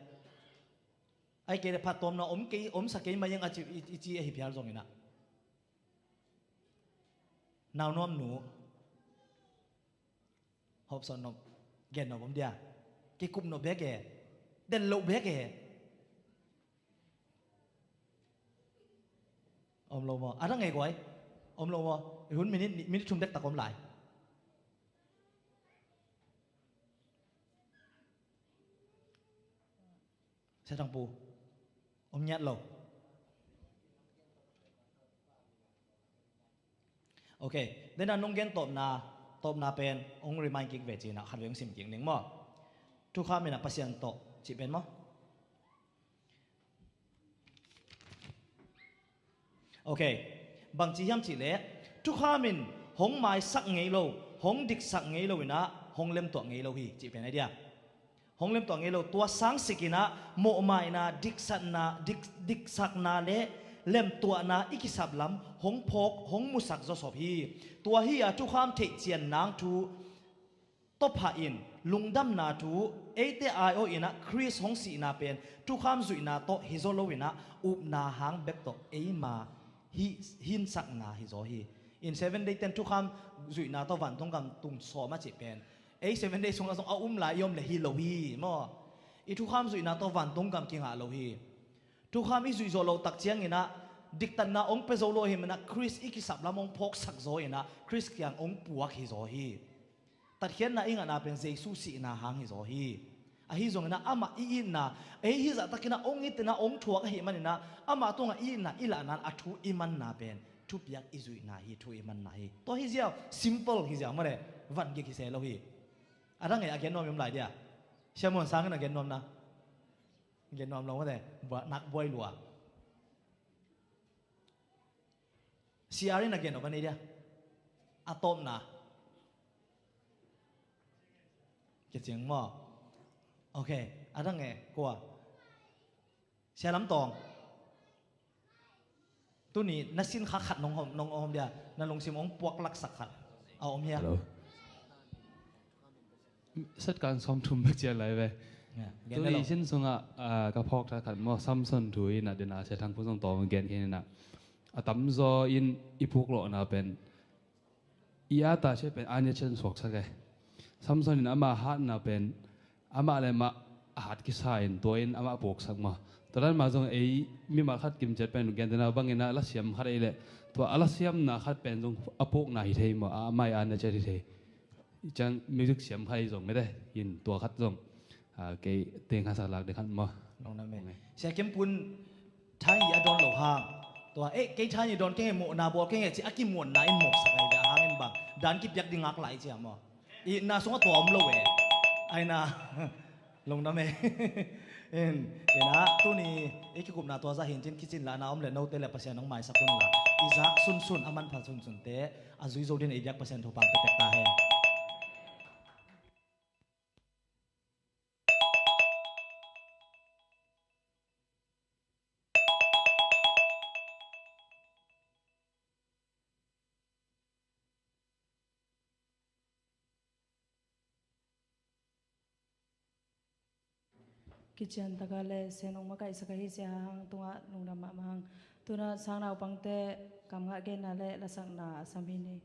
Ai kei le phattuamna om kei, omsa kei mai ing a ci, i, i ci ahi phial zongin ah. Naunuam nu. Hopsawn nop, gen nop om dia. Kikup nop bek e. Den loh bek e. Om lo maw? A dang ngei guai. Om lo maw? I hun minute, minute thum dektak om lai. Sia Thang Pu. Om ngiat lo. Ok. Dena nong gen tawpna, tawpna pen ong remind kik ve cina khat ve ong sim kik ning maw? Thukham ina Pasian tawh cih pen maw? Ok. Bangci hiam cihleh, thukham in hong maisak ngei lo, hong diksak ngei lo inah, hong lemtuah ngei lo hi, cih pen a dia. Hong lemtuah ngei lo, tua sangsik inah, mawhmaina, diksakna, dik, diksakna le lemtuahna i kisap lam, hong phawk, hong musak zawsop hi. Tua hi a thukham theihcian nang thu, tawpha in lungdamna thu, eite ai-awh inah Khrist hong sihna pen thukham zuihna tawh hi zaw lo inah upna hang bek tawh eima hi, hinsakna hi zaw hi. In seven day ten thukham zuihna tawh vantung gam tung sawm a cih pen ei seven day sungah zong a um lai i om le hi lo hi maw? I thukham zuihna tawh vantung gam kingah lo hi. Thukham i zuih zawh loh tak cianginah diktatna ong pia zo lo hi manah Khrist i kisap lam ong phawksak zaw inah Khrist kiang ong puak hi zaw hi. Tatkhiatna i ngahna pen Jesu sihna hang hi zaw hi. Ahi zonginah amah i itna, ei hi zahtakinah ong itna ong thuak ahi maninah amah tungah i itna i lahna a thu i manna pen thupiak i zuihna hi, thu i manna hi. Tua hi ziau, simple hi ziau mare, van gik hi se lo hi. A dang ei a gen nuam i om lai dia. Siamuan sangin a gen nuamna. Gen nuam lo mate, nak buai lua. Siarin a gen nop a nei dia. A tawpna. Kicing maw? Ok. A dang e kua? Sia Lam Tawng. Tuni na sin kha khat nong hom, nong hom dia. Na lungsim ong puak laksak khat a om hia? Hello. Set kan sawm thum bek cian lai ve. Tuni sin sungah ka phawk tha khat maw, Samson thu inah dena Sia Thang Pu zong tawng gen khin inah a tamzaw in i puklawhna pen i ata sia pen ania cian suaksak e. Samson in ama hatna pen amah le mah a hat kisa in tua in amah puaksak maw? Tua dan mah zong ei mimal khat kimciat pen gentehna bangin a lasiam khat ei leh tua a lasiamna khat pen zong a pukna hi thei maw, a mai a na ciat hi thei. Ciang music siam khat ei zong mete in tua khat zong, ah, kei teng khat sa lak ding khat maw. Lungdam e. Sia Kim Pun thaini a dawn lo hang tua, eh, kei thaini dawn keng e, mawhna bawl keng e ci a kimuanna in mawhsak ai ve a hangin bang dan kipiak ding ngak lai cia maw. Itna sungah tua om lo e. Aina. Lungdam e. In, ina, tuni i kikupna tua zah hi in cin, kicin lahna om le note le Pasian hong maisak un la, i zak sunsun, a manpha sunsunte a zui zo din ei biak Pasian thupha pia tek ta hen. Kician taka le Sen hong makaihsak ahi sia hang tungah lungdam mahmah hang. Tuna sang naupangte kamngah genna le lasakna a sam hi ni.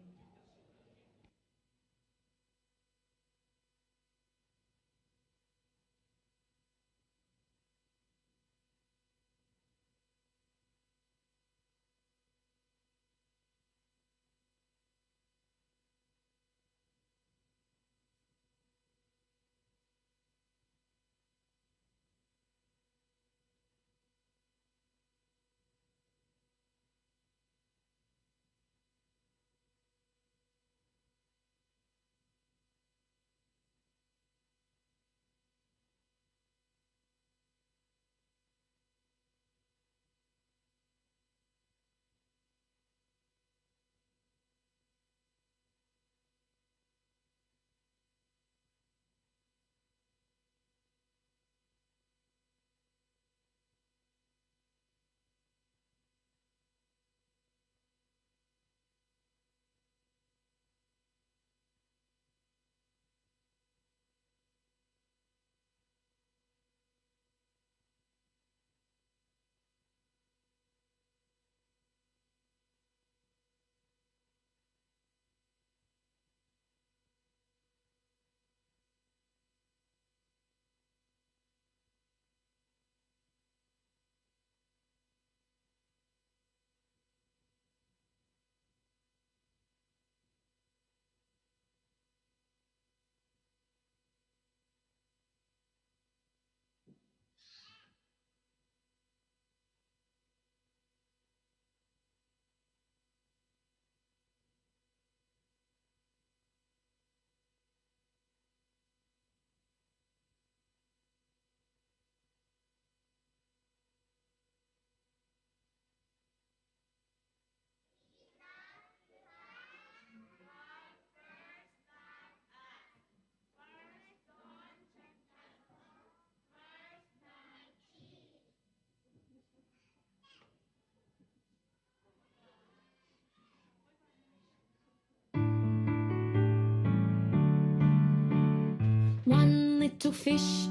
One little fish,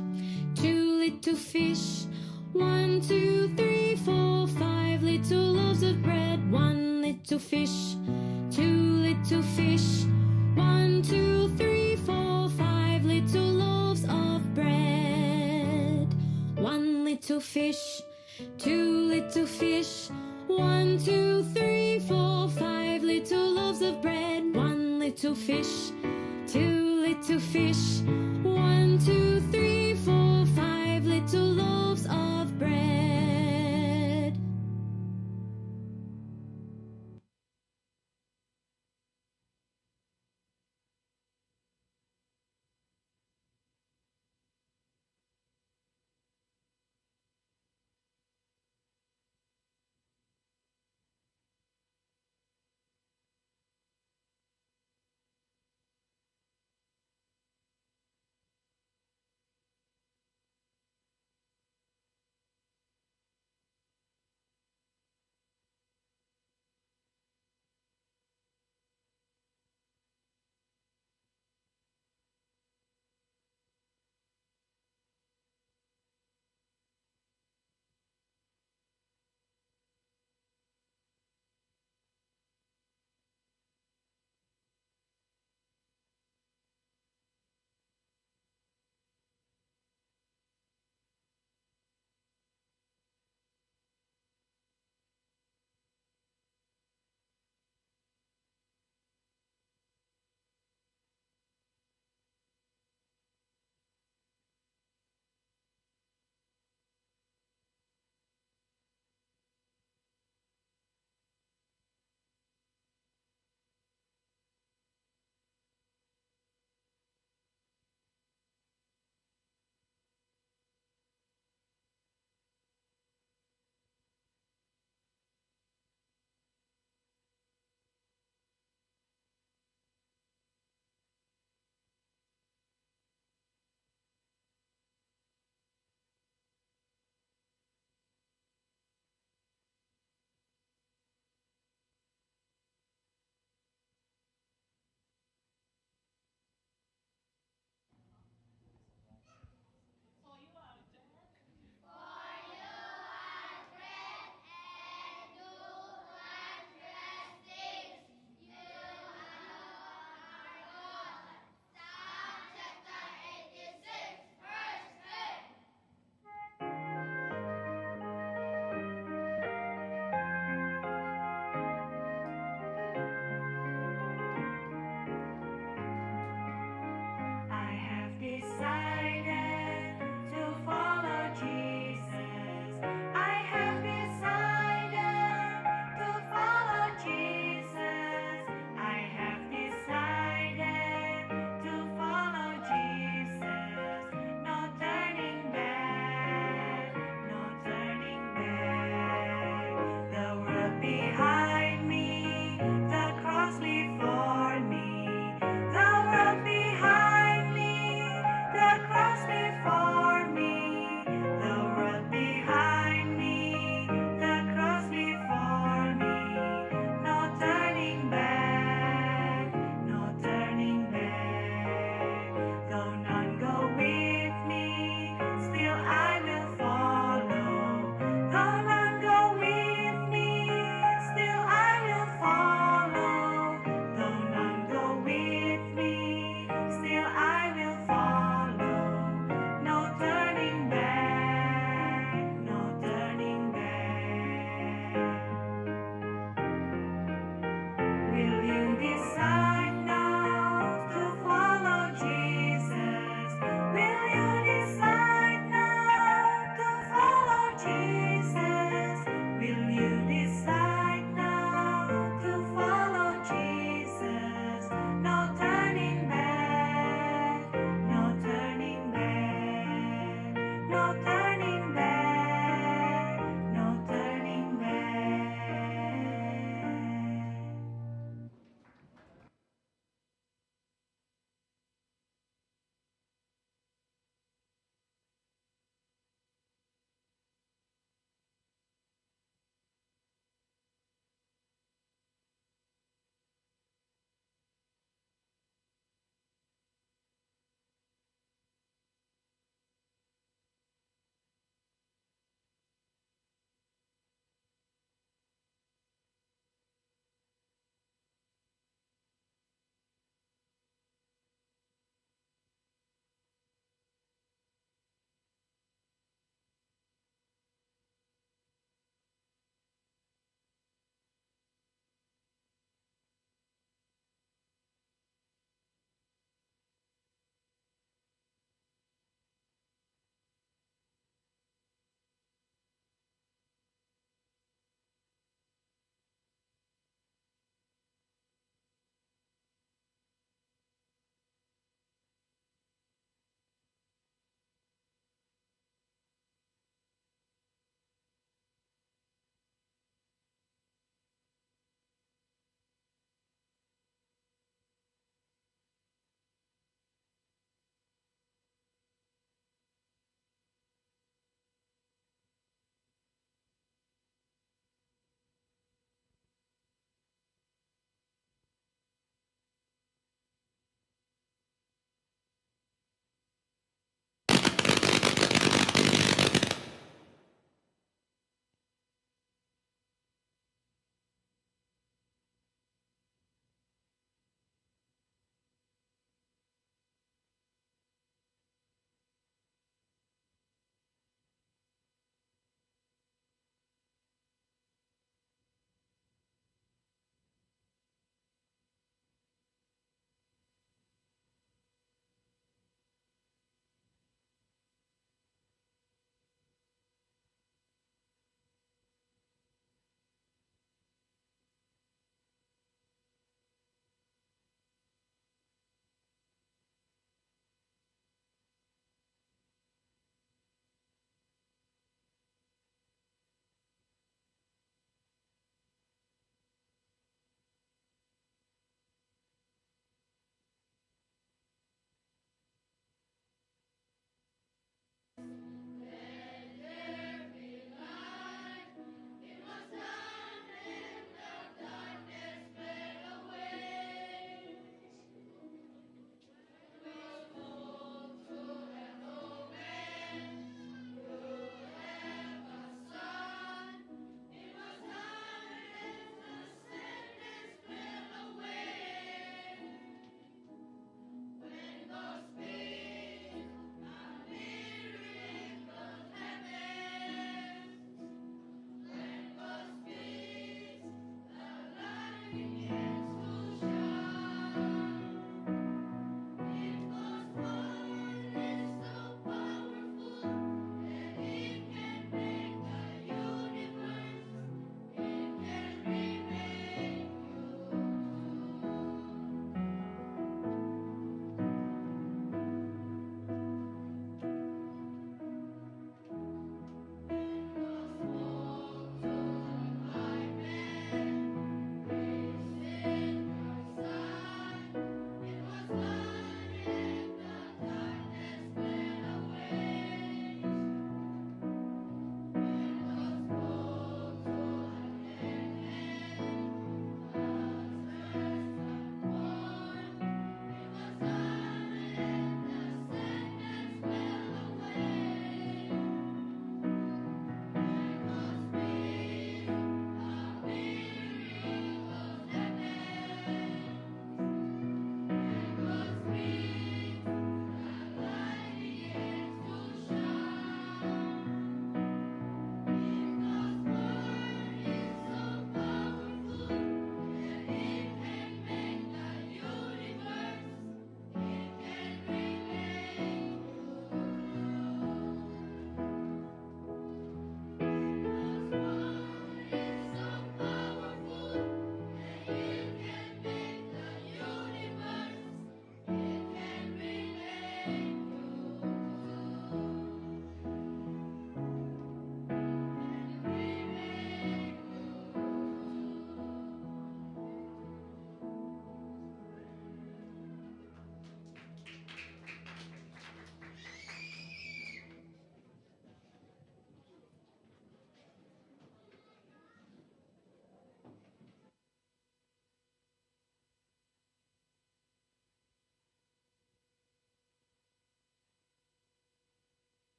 two little fish, one, two, three, four, five little loaves of bread. One little fish, two little fish, one, two, three, four, five little loaves of bread. One little fish, two little fish, one, two, three, four, five little loaves of bread. One little fish, two little fish, one, two, three, four, five little loaves of bread.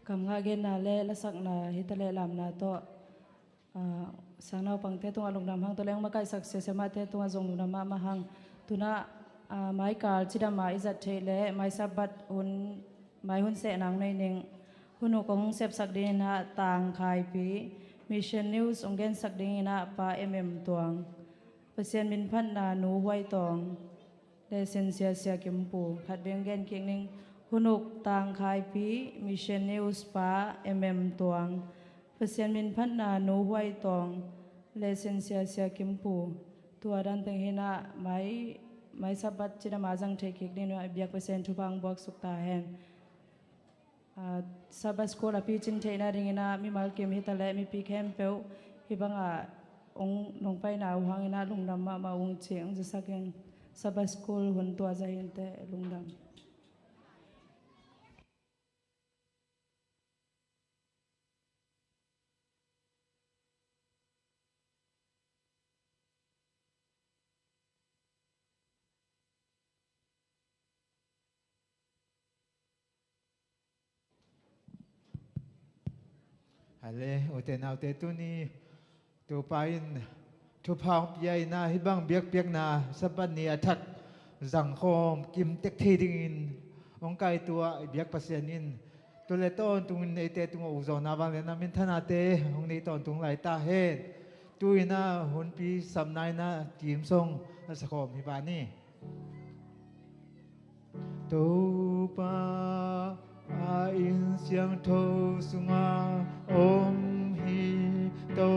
Kam ngah genna le lasakna hi ta leh lamna tawh, ah, sangnaupangte tungah lungdam hang, tua leng makaihsak siasia mahte tungah zong lungdam mahmah hang. Tunah, ah, maikal cidam a i zat theih leh mai Sabbath hun, mai hun sehna hong nei ning. Hun uh kong sepsak dingin ah Tang Khaipi, Mission News hong gensak dingin ah Pa M M Tuang, Pasian minphatna Nu Huai Tawng, Lesson Sia Sia Kim Pu. Khat vei hong gen kik ning. Hun uk Tang Khaipi, Mission News Pa M M Tuang, Pasian minphatna Nu Huai Tawng, Lesson Sia Sia Kim Pu. Tua dan teng hi in ah mai, mai Sabbath cidam a zang thei kik dingin ah biak Pasian thupha hong buak suk ta hen. Ah, Sabbath School a picin theihna dingin ah mimal kim hi ta leh mipi khempeuh hih bangah hong nong paina uh hangin ah lungdam mahmah ung ci hong zasak ing. Sabbath School hun tua za hi inteh, lungdam. Hale, ute naute, tuni Topa in thupha hong pia in ah hih bang biakpiakna Sabbath ni a thak zangkhawm kim tek thei dingin hong kaituah i biak Pasian in tu le tawntungin eite tungah ukzawhna vangliatna minthanate hong nei tawntung lai ta hen. Tu-in ah hunpi sapna in ah Team song a sakhawm hi pah ni. Topa a inn siangtho sungah om hi. To